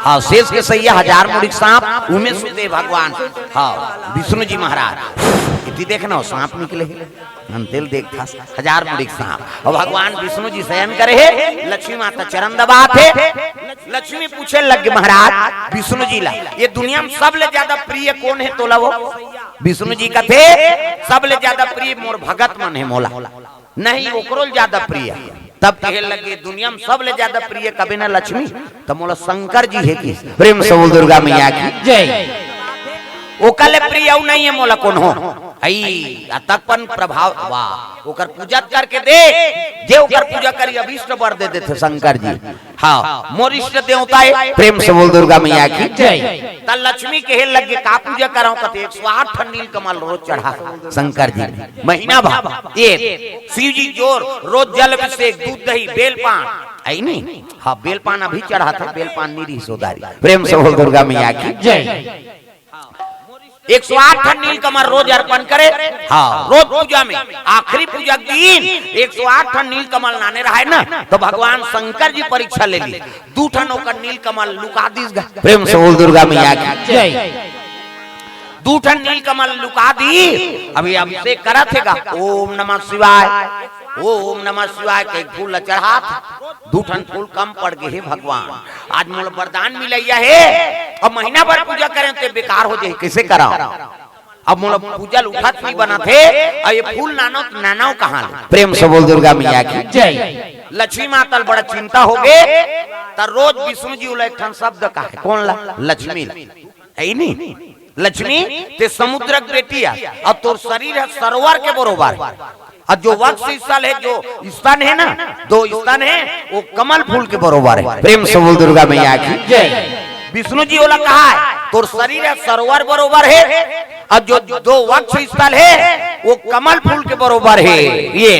हाँ, शेष के सैया, हजार मुड़ी के सांप, उमे सुते भगवान, हाँ, विष्णु जी महाराज। इति देखना हो, सांप निकले हे, अंतेल देख था, हजार मुड़ी के सांप। अउ भगवान विष्णु जी शयन करे हे, लक्ष्मी माता चरण दबात हे। लक्ष्मी पूछे लग गे महाराज विष्णु जी ला, ये दुनिया में सबले ज्यादा प्रिय कोन हे तोला वो? विष्णु जी कथे, सबले ज्यादा प्रिय मोर भगत मन हे मोला, नहीं ओकरो ले ज्यादा प्रिय। तब कहे लगे, दुनिया में सबले ज्यादा प्रिय कबे ना लक्ष्मी, त मोला शंकर जी हे कि। प्रेम से बोल दुर्गा मैया की जय। ओकर ले प्रिय अउ नहीं हे मोला कोनो। आई अतकपन प्रभाव, वाह, ओकर पूजा करके दे, जे ओकर पूजा करी अभीष्ट बर दे देथे शंकर जी। हाँ, मोर इष्ट देवता हे, प्रेम से बोल दुर्गा मैया की जय। त लक्ष्मी कहे लग गे, का पूजा कराओ? कथे, एक सौ आठ ठन नीलकमल रोज चढ़ा शंकर जी, महीना भर। ये शिव जी जोर, रोज जल अभिषेक, दूध दही, बेलपान, आई नहीं? हाँ, बेलपान अभी चढ़ाथे, बेलपान नी रहिस ओ दारी। प्रेम से बोल दुर्गा मैया की जय। एक सौ आठ ठन नीलकमल रोज अर्पण करे। हाँ, रोज पूजा में, आखिरी पूजा के दिन एक सौ आठ ठन नीलकमल लाने रहे ना, त भगवान शंकर जी परीक्षा ले ली। दू ठन ओकर नीलकमल लुका दिस गा। प्रेम से बोल दुर्गा मैया की जय। दू ठन नीलकमल लुका दी। अभी अभिषेक करत हे गा, ओम नमः शिवाय, ओम नमः शिवाय के फूल ल चढ़ात, दू ठन फूल कम पड़ गे हे भगवान। आज मोला वरदान मिलइया हे, अब महीना भर पूजा करें ते बेकार हो जाही, कइसे कराओ? अब मोला पूजा ल उठत नहीं बनत हे, अउ ये फूल नानो, नानो कहाँ ले? प्रेम से बोल दुर्गा मैया की जय। लक्ष्मी माता ल बड़ा चिंता हो गे, त रोज विष्णु जी ओला एक ठन शब्द कहे, कोन ला? लक्ष्मी ला। हे नहीं? लक्ष्मी, ते समुद्र के बेटी हे, अउ तोर शरीर हे सरोवर के बरोबर हे। अउ जो वक्ष स्थल हे, जो स्तन हे ना, दो स्तन हे, वो कमल फूल के बरोबर हे। प्रेम से बोल दुर्गा मैया की जय। विष्णु जी ओला कहा हे, तोर शरीर हे सरोवर बरोबर हे, अउ जो दो वक्ष स्थल हे, वो कमल फूल के बरोबर हे। ये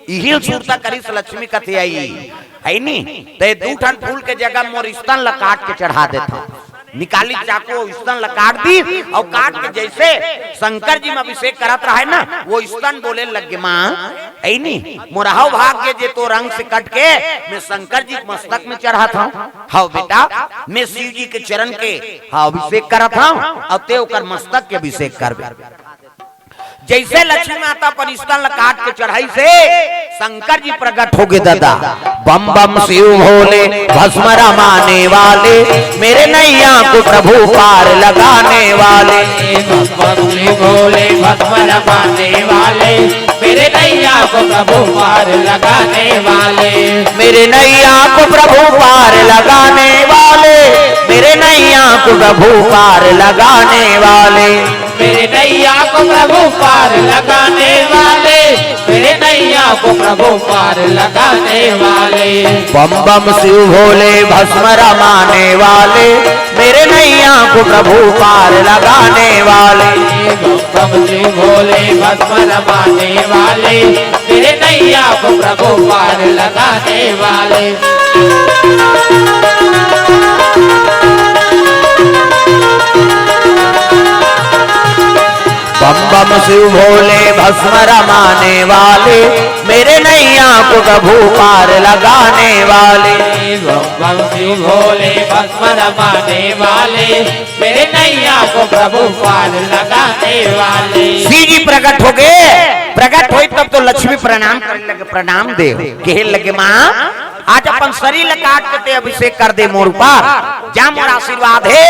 इही ल सुरता करिस लक्ष्मी कथे आई, हे नहीं? ते दू ठन फूल के जगह मोर स्तन ला काट के चढ़ा देथव। निकाली चाकू, अउ स्तन ला काट दी, अउ काट के जइसे शंकर जी में अभिषेक करत रहे ना, वो स्तन बोले लग गे, माँ, हे नहीं, मोर हव भाग्य जे तोर अंग से कट के मैं शंकर जी के मस्तक में चढ़त हव। हव बेटा, मैं शिव जी के चरण के, हाँ, अभिषेक करत हव, अउ ते ओकर मस्तक के अभिषेक करबे। जइसे लक्ष्मी माता अपन स्तन ल काट के चढ़ाइस हे, शंकर जी प्रकट हो गे दादा। बम बम शिव भोले भस्म रमाने वाले, मेरे नैया को प्रभु पार लगाने वाले। बम बम शिव भोले भस्म रमाने वाले, मेरे नैया को प्रभु पार लगाने वाले। मेरे नैया को प्रभु पार लगाने वाले, मेरे नैया को प्रभु पार लगाने वाले। मेरे नैया को प्रभु पार लगाने वाले, मेरे नैया को प्रभु पार लगाने वाले। बम बम शिव भोले भस्म रमाने वाले, मेरे नैया को प्रभु पार लगाने वाले। बम बम शिव भोले भस्म रमाने वाले, मेरे नैया को प्रभु पार लगाने वाले। बम बम शिव भोले भस्म रमाने वाले, मेरे नैया को प्रभु पार लगाने वाले। बम बम शिव भोले भस्म रमाने वाले, मेरे नैया को प्रभु पार लगाने वाले। शिव जी प्रकट हो गे, प्रकट होइस त तो लक्ष्मी प्रणाम करे लगे, प्रणाम देव, कहे लगे, माँ, आज अपन शरीर ल काट के ते अभिषेक कर दे मोर ऊपर, जा मोर आशीर्वाद हे,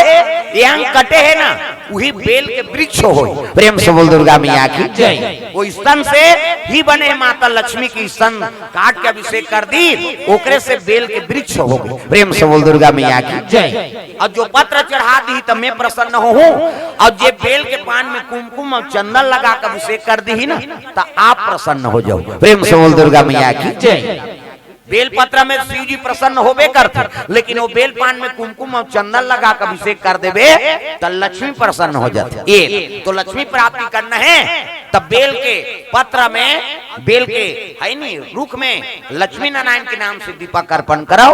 ये अंग कटे हे ना, वही बेल के वृक्ष हो। प्रेम से बोल दुर्गा मैया की जय। वो स्तन से ही बने हे माता लक्ष्मी की, स्तन काट के अभिषेक कर दी, ओकरे से बेल के वृक्ष हो गए। प्रेम से बोल दुर्गा मैया की जय। और जो पत्र चढ़ा दी त मैं प्रसन्न होहूँ, और जे बेल के पान में कुमकुम और चंदन लगा के अभिषेक कर दी ना, त आप प्रसन्न हो जाओ। प्रेम से बोल दुर्गा मैया की जय। बेल पत्र में शिव जी प्रसन्न होबे करथे, लेकिन वो बेल पान में कुमकुम और चंदन लगा के अभिषेक कर देबे त लक्ष्मी प्रसन्न हो जाथे। ये तो लक्ष्मी प्राप्ति करना है, तब बेल के पत्र में, बेल के है नी, रुख में लक्ष्मी नारायण के नाम से दीपक अर्पण करो,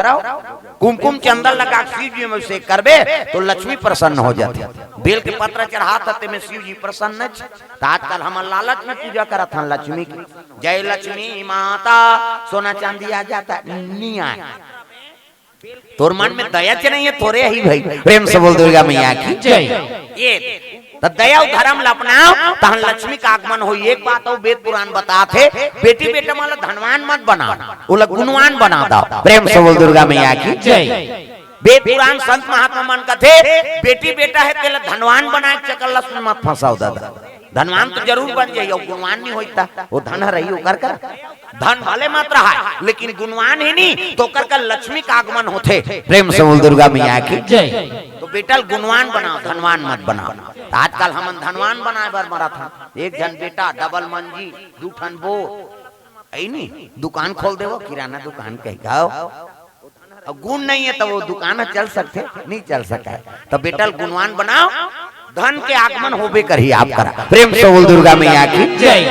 कुमकुम चंदन लगा के शिव जी में अभिषेक करबे तो लक्ष्मी प्रसन्न हो जाथे। बेल के पत्र चढ़ात हे, तेमे शिव जी प्रसन्न छ। त आजकल हमन लालच में पूजा करत हन लक्ष्मी की। जय लक्ष्मी माता, सोना चांदी आ जाता, नहीं आए। तोर मन में दया च नहीं है, तोरे ही भाई। प्रेम से बोल दुर्गा मैया की जय। ये त दया अउ धर्म ल अपनाओ, तहन लक्ष्मी का आगमन होई। एक बात अउ वेद पुराण बतात हे, बेटी बेटा मन ल धनवान मत बनाओ, ओला गुणवान बना दो। प्रेम से बोल दुर्गा मैया की जय। वेद पुराण संत महात्मा मन कथे, बेटी बेटा हे तेला धनवान बनाए के चक्कर ल मत फंसाओ दादा। धनवान तो जरूर बन जाई, अउ गुणवान नहीं होई त वो धन हरही ओकर कर। धन भले मत रहा, लेकिन गुणवान ही नहीं तो ओकर कर लक्ष्मी का आगमन होथे। प्रेम से बोल दुर्गा मैया की जय। तो बेटा ल गुणवान बनाओ, धनवान मत बनाओ। त आजकल हमन धनवान बनाए बर मरत हन। एक झन बेटा डबल मंजी, दू ठन बो, ऐ नी, दुकान खोल देवो, किराना दुकान कहि का। अब गुण नहीं है त वो दुकान ह चल सकथे? नहीं चल सके। त बेटा ल गुणवान बनाओ, धन के आगमन होबे करही आप करा। प्रेम से बोल दुर्गा मैया की जय।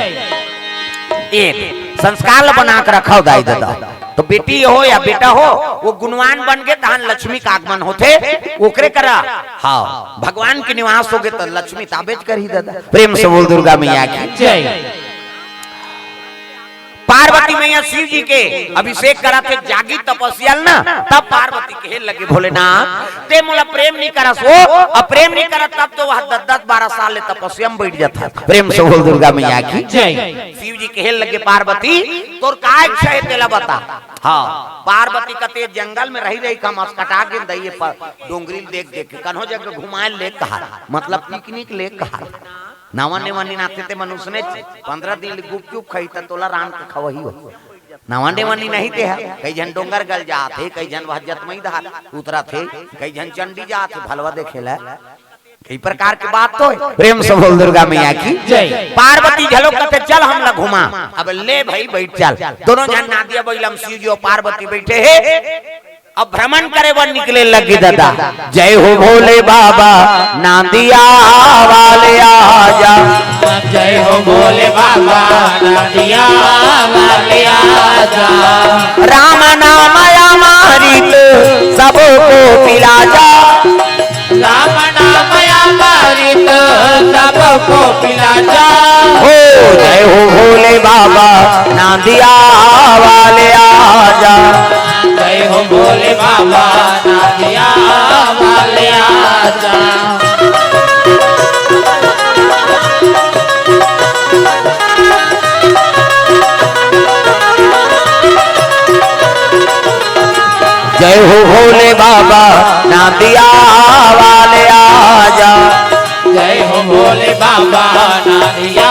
एक संस्कार ल बना के रखो दाई ददा। तो बेटी हो या बेटा हो, वो गुणवान बन के तहन लक्ष्मी का आगमन होथे, ओकरे करा। हाँ, भगवान के निवास होगे त लक्ष्मी ताबेच करही ददा। प्रेम से बोल दुर्गा मैया की जय। पार्वती मैया शिव जी के अभिषेक करत हे, जागी तपस्या ल ना, तब पार्वती कहे लगे, भोलेनाथ, ते मोला प्रेम नहीं करस वो, अब प्रेम नहीं करत तब तो वह दस दस बारह साल ले तपस्या में बैठ जाता। प्रेम से बोल दुर्गा मैया की जय। शिव जी कहे लगे, पार्वती, तोर का इच्छा है तेला बता। हाँ, पार्वती कथे, जंगल में रही रही का मस्कटा के दइए पर डोंगरी देख देख के कन्हो जगह घुमाए ले कहा, मतलब पिकनिक ले कहा। नवा नेवा नीन आथे ते मन उसने पंद्रह दिन ले गुपचुप खाही त तोला रांध के खवही हो। नवा नेवा नीन नहीं ते ह, कई झन डोंगरगढ़ जात हे, कई झन वह जतमई धार उतरत हे, कई झन चंडी जात हे भलवा देखे ला। कई प्रकार के बात तो हे। प्रेम से बोल दुर्गा मैया की जय। पार्वती घलो कथे, चल हमला घुमा। अब ले भाई बैठ चल। दोनों झन नांदिया बइला म शिव जी अउ पार्वती बैठे हे। अब भ्रमण करे बर निकले लगे ददा। जय हो भोले बाबा नांदिया वाले आजा। जय हो भोले बाबा नांदिया वाले आजा। राम नाम अमृत सबको पिला जा। राम नाम अमृत सबको पिला जा। हो जय हो भोले बाबा नांदिया वाले आजा। जय हो भोले बाबा नांदिया वाले आजा। जय हो भोले बाबा नांदिया वाले आजा। जय हो भोले बाबा नांदिया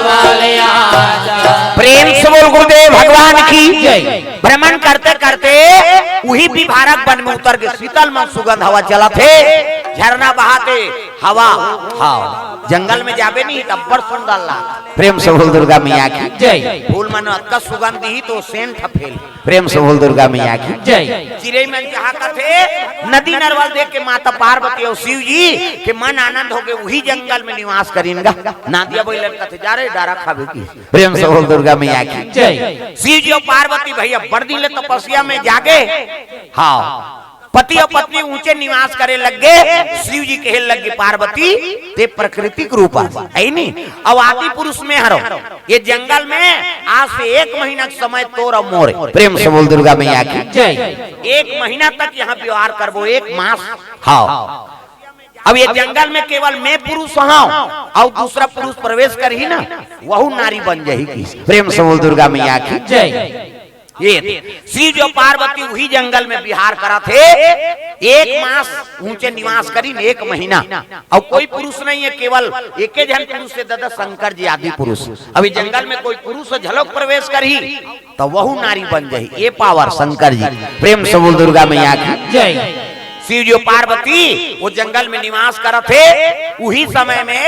वाले आजा। प्रेम से बोल गुरुदेव भगवान की जय। भ्रमण करते करते उही विभारक वन में उतर के शीतल मन सुगंध हवा चलत हे, झरना बहात हे, हवा। हाँ, जंगल में जाबे नहीं तब बड़ सुंदर लाग। प्रेम से बोल दुर्गा मैया की जय। फूल मन अतका सुगंध ही तो सेंट फैल। प्रेम से बोल दुर्गा मैया की जय। चिरई मन जहाँ कथे नदी नरवा ल देख के माता पार्वती अउ शिव जी के मन आनंद होगे, उही जंगल में निवास करिन गा। नांदिया बइला ल कथे, जा रे डारा खाबे की। प्रेम से बोल दुर्गा मैया की जय। शिव जी अउ पार्वती भैया बड़ दिन ले तपस्या में जागे। हाँ, पति अउ पत्नी ऊंचे निवास करे लग गे। शिव जी कहे लग गे, पार्वती ते प्राकृतिक रूप हे, हे नी? अउ आदि पुरुष में हरो। ये जंगल में आज से एक महीना के समय तोर अउ मोरे। प्रेम से बोल दुर्गा मैया की जय। एक महीना तक यहाँ व्यवहार करबो, एक मास। हाँ। अब ये जंगल में केवल मैं पुरुष हंव, अउ दूसरा पुरुष प्रवेश करही ना, वहू नारी बन जाही। कि प्रेम से बोल दुर्गा मैया की। जय। ये शिव जो पार्वती उही जंगल में विहार करत हे, एक मास ऊंचे निवास करिन, एक महीना, अउ कोई पुरुष नहीं है, केवल एके झन पुरुष हे दादा, शंकर जी आदि पुरुष। अभी जंगल में कोई पुरुष झलक प्रवेश करही, त वहू नारी बन जाही। ये पावर शंकर जी। प्रेम से बोल दुर्गा मैया की। जय। शिव जो पार्वती वो जंगल में निवास करत हे, उही समय में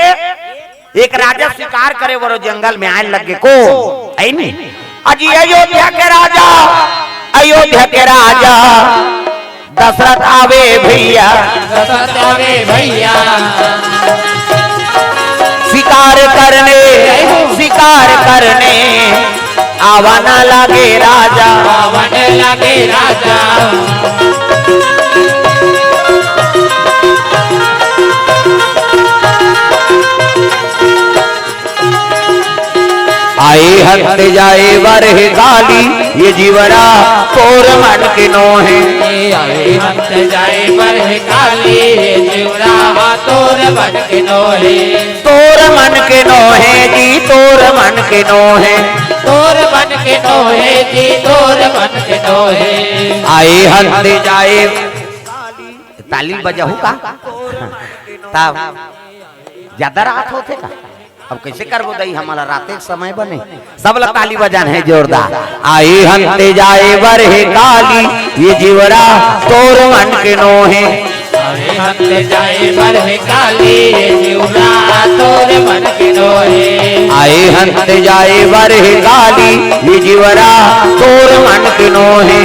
एक राजा शिकार करे बर जंगल में आए लगे को, है नी? अजी अयोध्या के राजा, अयोध्या के राजा दशरथ आवे भैया, दशरथ आवे भैया। शिकार करने, शिकार करने आवा ना लागे राजा। आवा ना लागे राजा। आए हंत जाए बरह काली, ये जीवरा तोर मन के नोहे। आए हंत जाए बरह काली, ये जीवरा तोर मन के नोहे। तोर मन के नोहे जी, तोर मन के नोहे। तोर मन के नोहे जी, तोर मन के नोहे। आए हंत जाए। ताली बजाहू का? तब ज्यादा रात होथे का? अब कैसे करबो दई, हमला राते के समय बने, सब ला ताली बजान हे जोरदार। आए हंते जाए बरहे काली, ये जीवरा तोर मन के नोहे। आए हंते जाए बरहे काली, ये जीवरा तोर मन के नोहे। आए हंते जाए बरहे काली, ये जीवरा तोर मन के नोहे।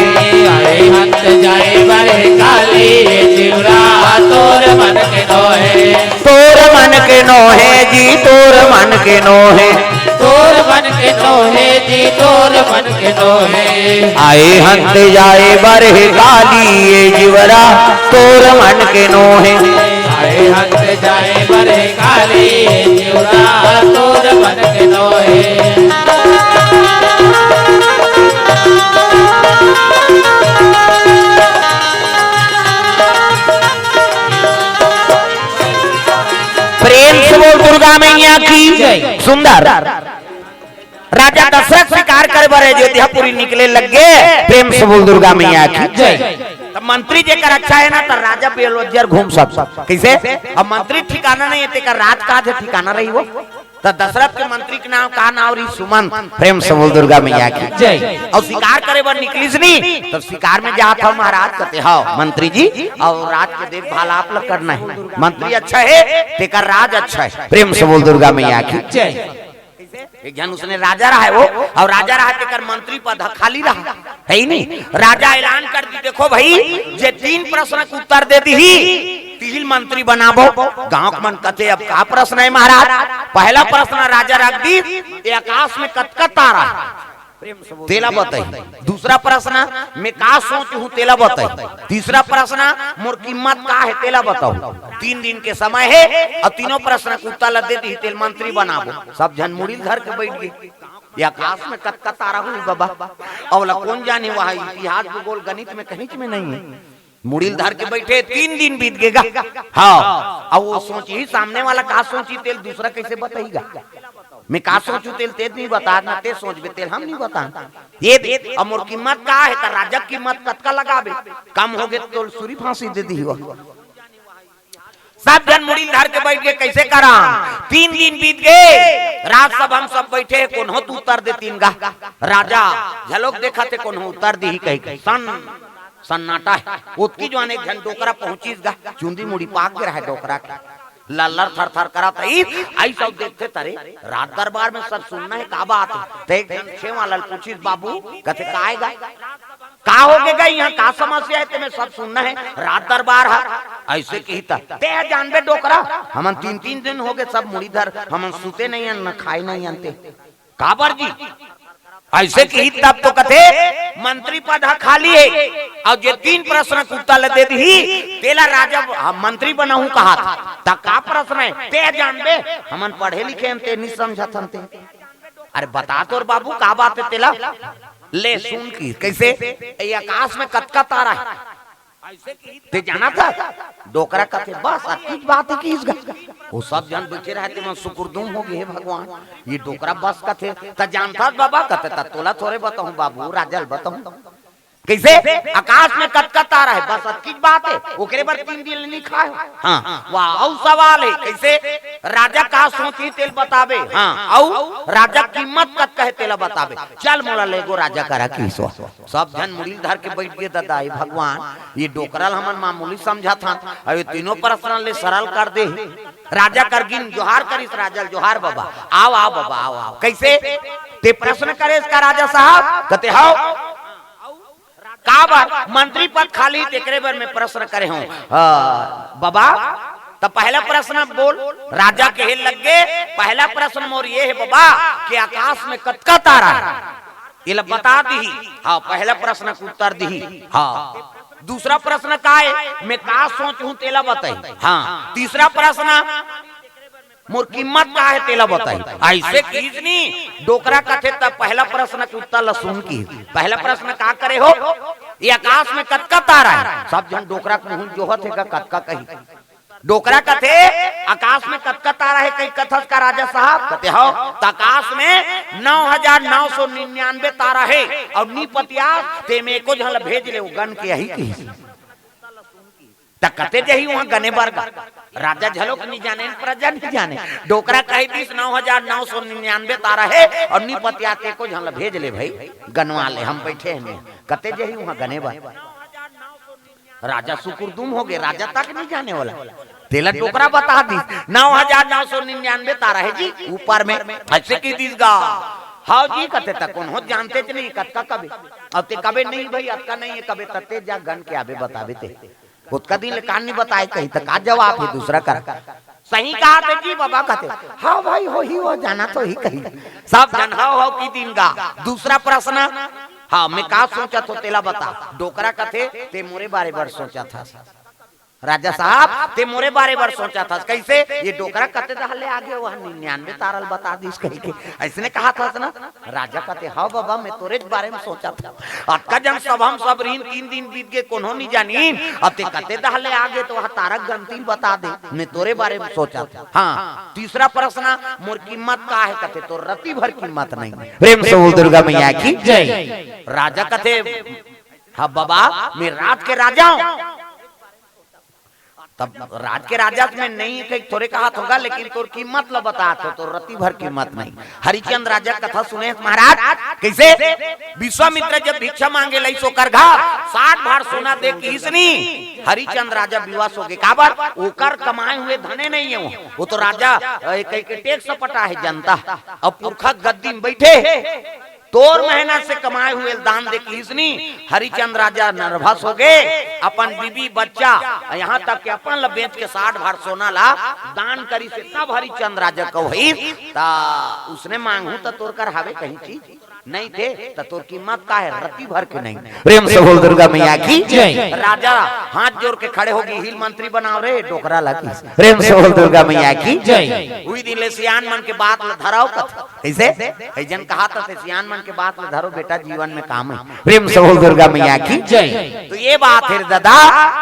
आए हंते जाए बरहे काली, ये जीवरा तोर मन के नोहे। तोर मन के नोहे जी, तोर मन के नोहे। तोर मन के नोहे जी, तोर मन के नोहे। आए हंत जाए बरहे काली, ये जीवरा तोर मन के नोहे। आए हंत जाए बरहे काली, ये जीवरा तोर मन के नोहे। प्रेम से बोल दुर्गा मैया की जय। सुंदर। राजा दशरथ शिकार करे बर अयोध्यापुरी निकले लग गे। प्रेम से बोल दुर्गा मैया की जय। त मंत्री जेकर अच्छा हे ना, त राजा बेरोजगार घूम सकत। कैसे? अब मंत्री ठिकाना नहीं हे, तेकर राज काज हे, ठिकाना रही वो। त दशरथ के मंत्री के नाम का नाम रही? सुमंत। प्रेम से बोल दुर्गा मैया की जय। अउ शिकार करे बर निकलिस नी, तब शिकार में जात हव महाराज, कथे हव मंत्री जी, अउ राज के देखभाल आप ला करना हे, मंत्री अच्छा हे, तेकर राज अच्छा हे। प्रेम से बोल दुर्गा मैया की जय। एक झन उसने राजा रहा हे वो, अउ राजा रहा हे तेकर मंत्री पद ह खाली रहा हे ही नी। राजा ऐलान कर दी, देखो भाई, जे तीन प्रश्न के उत्तर दे दिही, तिही ल मंत्री बनाबो। गांव के मन कथे, अब का प्रश्न हे महाराज? पहला प्रश्न राजा रख दी, ये आकाश में कतका तारा हे, तेला बताई। दूसरा प्रश्न, मैं का सोचहूं, तेला बताई। तीसरा प्रश्न, मोर कीमत का हे, तेला बताहू। तीन दिन के समय हे, अउ तीनों प्रश्न के उत्तर ला दे दिही, तेला मंत्री बनाबो। सब झन मुड़ी ल धर के बइठ गे। ये आकाश में कतका तारा होही बाबा, अउ ओला कोन जानी, वहां इतिहास, भूगोल, गणित में कहींच में नहीं हे। मुड़ी ल धर के बइठे, तीन दिन बीत गे गा। हव, अउ वो सोचही, सामने वाला का सोचही, तेला दूसरा कैसे बताही गा? मैं का सोचहूं, तेला तें नइ बतात ना, तें सोचबे, तेला हम नइ बतान। ये दे, अब मोर कीमत का हे, त राजा के कीमत कतका लगाबे? कम होगे त तोला सूली फांसी दे दिही वो। सब झन मुड़ी ल धर के बइठ गे, कैसे करन? तीन दिन बीत गे, रात सब हम सब बइठे, कोन्हो तो उत्तर देतिन गा। राजा झलक देखत हे, कोन्हो उत्तर दिही कहिके। सन सन्नाटा हे। ओतकी जुवार एक झन डोकरा पहुंचिस गा, चुंदी मुड़ी पाक गे रहा हे डोकरा के। लल्लर थर थर करत हे, अइस अउ देखथे, तरे राज दरबार में सब सुन्ना हे, का बात हे? त एक झन छेवां ला पूछिस, बाबू, कथे, का हे गा? का होगे गा, इहां का समस्या हे, तेमे सब सुन्ना हे, राज दरबार हे। अइसे किही त, तें जानबे डोकरा, हमन तीन तीन दिन होगे सब मुड़ी धर, हमन सुते नइ अन, न खाए नइ अन ते। काबर जी? अइसे किही तब तो कथे, मंत्री पद ह खाली हे, अउ जे तीन प्रश्न के उत्तर ल दे दिही, तेला राजा, हम मंत्री बनाहूं कहत। त का प्रश्न हे? तें जानबे, हमन पढ़े लिखे हन, तें नइ समझत हन ते। अरे बता तोर बाबू, का बात हे तेला? ले सुन कि, कैसे? ये आकाश में कतका तारा हे? ते जानथस? डोकरा कथे, "बस अतकीच बात हे," कहिस गा। ओ सब झन बइठे रहय, तेमन सुकुरदुम हो गे, "हे भगवान, ये डोकरा बस कथे?" त जानथस बाबा कथे, "त तोला थोरे बताहूं बाबू, राजा ल बताहूं।" कइसे? "आकाश में कतका तारा हे, बस अतकीच बात हे, ओकरे बर तीन दिन ले नइ खाय हो।" हां, वाह, अउ सवाल हे, कइसे? "राजा का सोचही तेला बताबे।" हां, अउ राजा कीमत कतका हे तेला बताबे। "चल मोला लेगो राजा करा," कहिस। सब झन मुड़ी ल धर के बइठ गे, "ददा, हे भगवान, ये डोकरा ल हमन मामूली समझत हन, अउ ये तीनों प्रश्न ले सरल कर दे।" राजा कर गिन जोहार करिस, "राजा ल जोहार बाबा, आव, आव बाबा, आव, आव।" कइसे? "ते प्रश्न करेस का राजा साहब?" कथे, "हव।" "काबर?" "मंत्री पद खाली, तेकरे बर मैं प्रश्न करे हंव।" "हां, बाबा, त पहला प्रश्न बोल।" राजा कहे लग गे, "पहला प्रश्न मोर ये हे बाबा कि आकाश में कतका तारा हे?" एला बता दिही। हां, पहला प्रश्न के उत्तर दिही। हां, दूसरा प्रश्न का हे, "मैं का सोचहूं तेला बताही।" हां, तीसरा प्रश्न, "मोर कीमत का हे तेला बताही।" अइसे कहिस नी, डोकरा कथे, "त पहला प्रश्न के उत्तर ल सुन," कहिस। "पहला प्रश्न का करे हो, ये आकाश में कतका तारा हे?" सब झन डोकरा के मुंह जोहत हे, का कतका कही। डोकरा कथे, "आकाश में कतका तारा हे, कहि कथस का राजा साहब?" कथे, "हव।" "त आकाश में नौ हजार नौ सौ निन्यानवे तारा हे, अउ नी पतियास, तेमे एको झन ल भेज ले, ओ गन के आही," कहिस। त कते जही उहां गने बर गा? राजा झलोक नी जाने, प्रजा नी जाने। डोकरा कहि दिस, "नौ हजार नौ सौ निन्यानवे तारा हे, अउ नी पतियास, एको झन ल भेज ले भई, गनवा ले, हम बइठे हन।" कते जही उहां गने बर? राजा सुकुरदुम हो गे, राजा तक नी जाने वाला। तेला डोकरा बता दिस, "नौ हजार नौ सौ निन्यानवे तारा हे जी ऊपर में।" अइसे कहि दिस गा। "हव जी," कथे, "त कोनो जानतेच नहीं, कतका कबे?" "अउ ते कबे नहीं भई, अतका नहीं हे कबे, त ते जा गन के आबे बताबे ते। ओतका दिन ले कान नी बताय," कही, "त का जवाब हे दूसरा कर?" "सही कहत हे जी बाबा," कथे। "हव भई, होही, ओ जानत होही," कही। सब झन हव हव कहि दिन गा। दूसरा प्रश्न, "हां, मैं का सोचत हंव तेला बता।" डोकरा कथे, "ते मोरे बारे बर सोचत हस राजा साहब, ते मोरे बारे बर सोचत हस।" कइसे? "ये डोकरा कते डहर ले आगे, ओ निन्यानवे तारा ल बता दिस," कहिके अइसने कहत हस ना। राजा कथे, "हव बाबा, मैं तोरेच बारे में सोचत हंव। अतका झन सभा म सब रहिन, तीन दिन बीत गे, कोनो नी जानिन, अब ते कते डहर ले आगे त ओ तारा के गनती ल बता दे, मैं तोरे बारे में सोचत हंव।" हां, तीसरा प्रश्न, "मोर कीमत का हे?" कथे, "तोर रति भर कीमत नहीं।" प्रेम से बोल दुर्गा मैया की जय। राजा कथे, "हव बाबा, मैं राज के राजा हंव।" तब राज के राजा में नहीं कही, थोरे कहत होगा, लेकिन तोर कीमत ल बतात हंव, तोर रति भर कीमत नहीं। हरिचंद राजा कथा सुने हस महाराज, कइसे? विश्वामित्र जब भिक्षा मांगे लइस ओकर घर, साठ भार सोना दे कहिस नी, हरिचंद राजा बिवस हो गे। काबर? ओकर कमाए हुए धने नहीं हे वो, वो तो राजा, अ, कहि के टैक्स पटा हे जनता, अब पुरखा गद्दी में बइठे हे। तोर मेहनत से कमाए हुए ल दान दे कहिस नी, हरिचंद राजा नर्वस हो गे, अपन बीबी बच्चा, यहां तक कि अपन ल बेच के साठ भार सोना ला दान करिस हे, तब हरिचंद राजा कहिस, "त उसने मांगहूं त तोर कर हवे कहीं चीज? नहीं ते, त तोर कीमत का हे? रति भर के नहीं।" प्रेम से बोल दुर्गा मैया की जय। राजा हाथ जोर के खड़े हो गे, "इही ल मंत्री बनाव रे, डोकरा ला," कहिस। प्रेम से बोल दुर्गा मैया की जय। उही दिन ले सियान मन के बात ल धरव कथे। कइसे? कई झन कहत हस, "सियान मन के बात ल धरो बेटा, जीवन में काम हे।" प्रेम से बोल दुर्गा मैया की जय। तो ये बात हे रे ददा,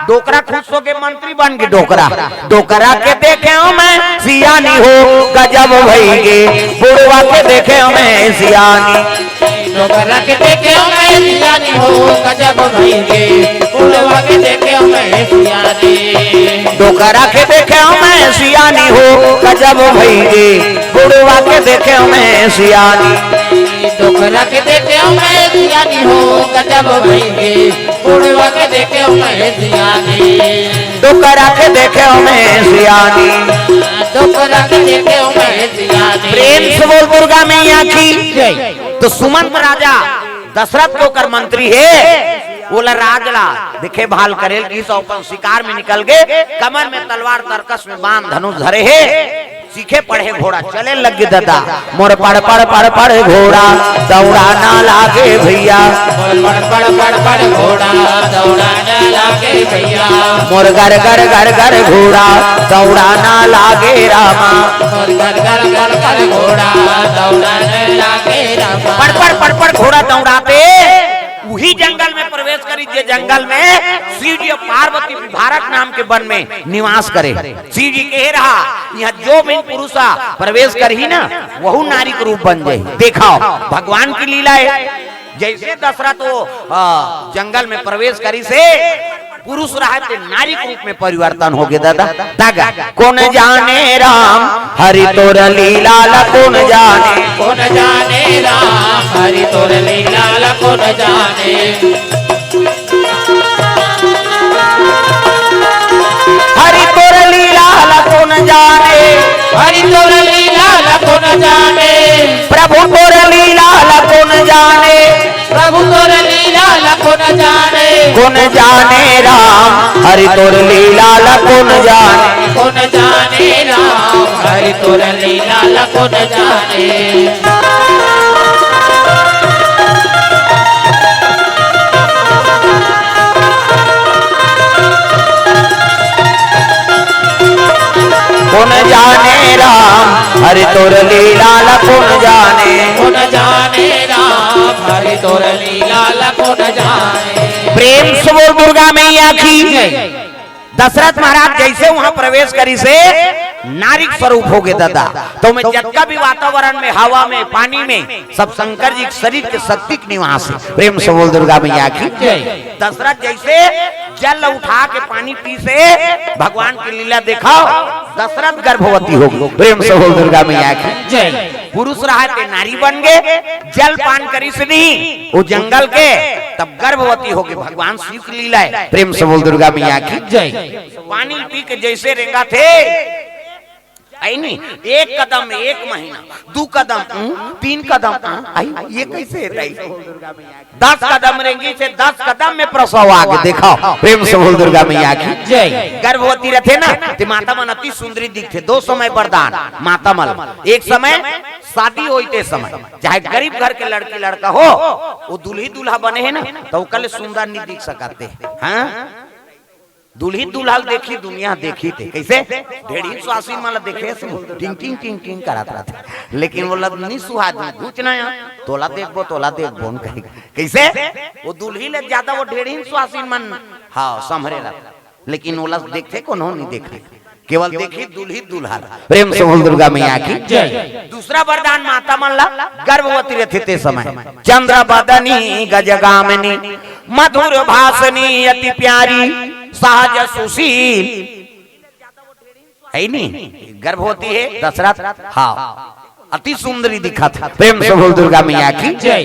डोकरा खुश हो गे, मंत्री बन गे डोकरा। "डोकरा के देखेंव मैं सियानी हो, गजब भई गे, बुढ़वा के देखेंव मैं सियानी।" डोकरा के देखेंव मैं सियानी हो, गजब भई गे, बुढ़वा के देखेंव मैं सियानी। डोकरा के देखेंव मैं सियानी हो, गजब भई गे, बुढ़वा के देखेंव मैं सियानी। डोकरा के देखेंव मैं सियानी हो, गजब भई गे, बुढ़वा के देखेंव मैं सियानी। डोकरा के देखेंव मैं सियानी। डोकरा के देखेंव मैं सियानी। प्रेम से बोल दुर्गा मैया की जय। तो सुमंत राजा दशरथ के ओकर मंत्री हे, ओला राज ला देखे भाल करे ल गिस, अपन शिकार में निकल गे, कमर में तलवार, तरकस में बाण, धनुष धरे हे, सीखे पढ़े घोड़ा, चले लग गे ददा। मोर पड़ पड़ पड़ पड़ घोड़ा दौड़ाना लागे भैया। मोर पड़ पड़ पड़ पड़ घोड़ा दौड़ाना लागे भैया। मोर गर गर गर गर घोड़ा दौड़ाना लागे रामा। मोर गर गर गर गर घोड़ा दौड़ाना लागे रामा। पड़ पड़ पड़ पड़ घोड़ा दौड़ाते उही जंगल में प्रवेश करिस जे जंगल में, शिव जी अउ पार्वती विभारक नाम के वन में निवास करे। शिव जी कहे रहा, यहाँ जो भी पुरुष प्रवेश करही ना, वहू नारी के रूप बन जाही। देखव, भगवान के लीला हे। जइसे दशरथ वो, अ, जंगल में प्रवेश करिस हे, पुरुष रहा ते नारी के रूप में परिवर्तन हो गे दादा। तागा, कोन जाने राम हरि तोर लीला ला कोन जाने। कोन जाने राम हरि तोर लीला ला कोन जाने। हरि तोर लीला ला कोन जाने। हरि तोर लीला ला कोन जाने। प्रभु तोर लीला ला कोन जाने। प्रभु तोर लीला ला कोन जाने। कोन जाने राम हरि तोर लीला ला कोन जाने। कोन जाने राम हरि तोर लीला ला कोन जाने। कोन जाने राम हरि तोर लीला ला कोन जाने। कोन जाने राम हरि तोर लीला ला कोन जाने। प्रेम से बोल दुर्गा मैया की। दशरथ महाराज जइसे वहां प्रवेश करिस हे, नारी के स्वरूप हो गे दादा। त ओमे जतका भी वातावरण में, हवा में, पानी में, सब शंकर जी के शरीर के शक्ति के निवास हे। प्रेम से बोल दुर्गा मैया की। जय। दशरथ जइसे जल उठा के पानी पीस हे, भगवान के लीला देखव, दशरथ गर्भवती हो गे। प्रेम से बोल दुर्गा मैया की। जय। पुरुष रहा ते नारी बन गे, जल पान करिस नहीं वो जंगल के, तब गर्भवती हो गे। भगवान शिव की लीला हे। प्रेम से बोल दुर्गा मैया की। जय। पानी पी के जइसे रेंगथे, अइ नी, एक कदम एक महीना, दू कदम, उं, तीन कदम, आ, अइ, ये कइसे हे दाई? दस कदम रेंगिस हे, दस कदम में प्रसव आ गे। देखव, प्रेम से बोल दुर्गा मैया की। जय। गर्भवती रथे ना, ते माता मन अति सुंदरी दिखथे। दो समय वरदान माता मन, एक समय शादी होई ते समय, चाहे गरीब घर के लड़की लड़का हो, वो दुल्ही दूल्हा बने हे ना, त ओकर ले सुंदर नहीं दिख सकत हे। हाँ, दुल्ही दूल्हा ल देखही, दुनिया देखही ते। कइसे? ढेड़ही सुहासिन मन ल देखे से टिंग टिंग टिंग टिंग करत रथे। लेकिन वो लग नहीं सुहाए, कुछ नहीं, तोला देखबो, तोला देखबो न कही। कइसे? वो दुल्ही ले ज्यादा वो ढेड़ही सुहासिन मन, हाँ, संभरे रथे। लेकिन ओला देखथे कोनो नहीं देखही, केवल देखही दुल्ही दूल्हा ल। प्रेम से बोल दुर्गा मैया की। जय। दूसरा वरदान माता मन ला, गर्भवती रथे ते समय, चंद्र बदनी गजगामिनी, मधुर भाषणी अति प्यारी, सहज सुशील। हे नी, गर्भवती हे दशरथ, हाँ, अति सुंदरी दिखथे। प्रेम से बोल दुर्गा मैया की। जय।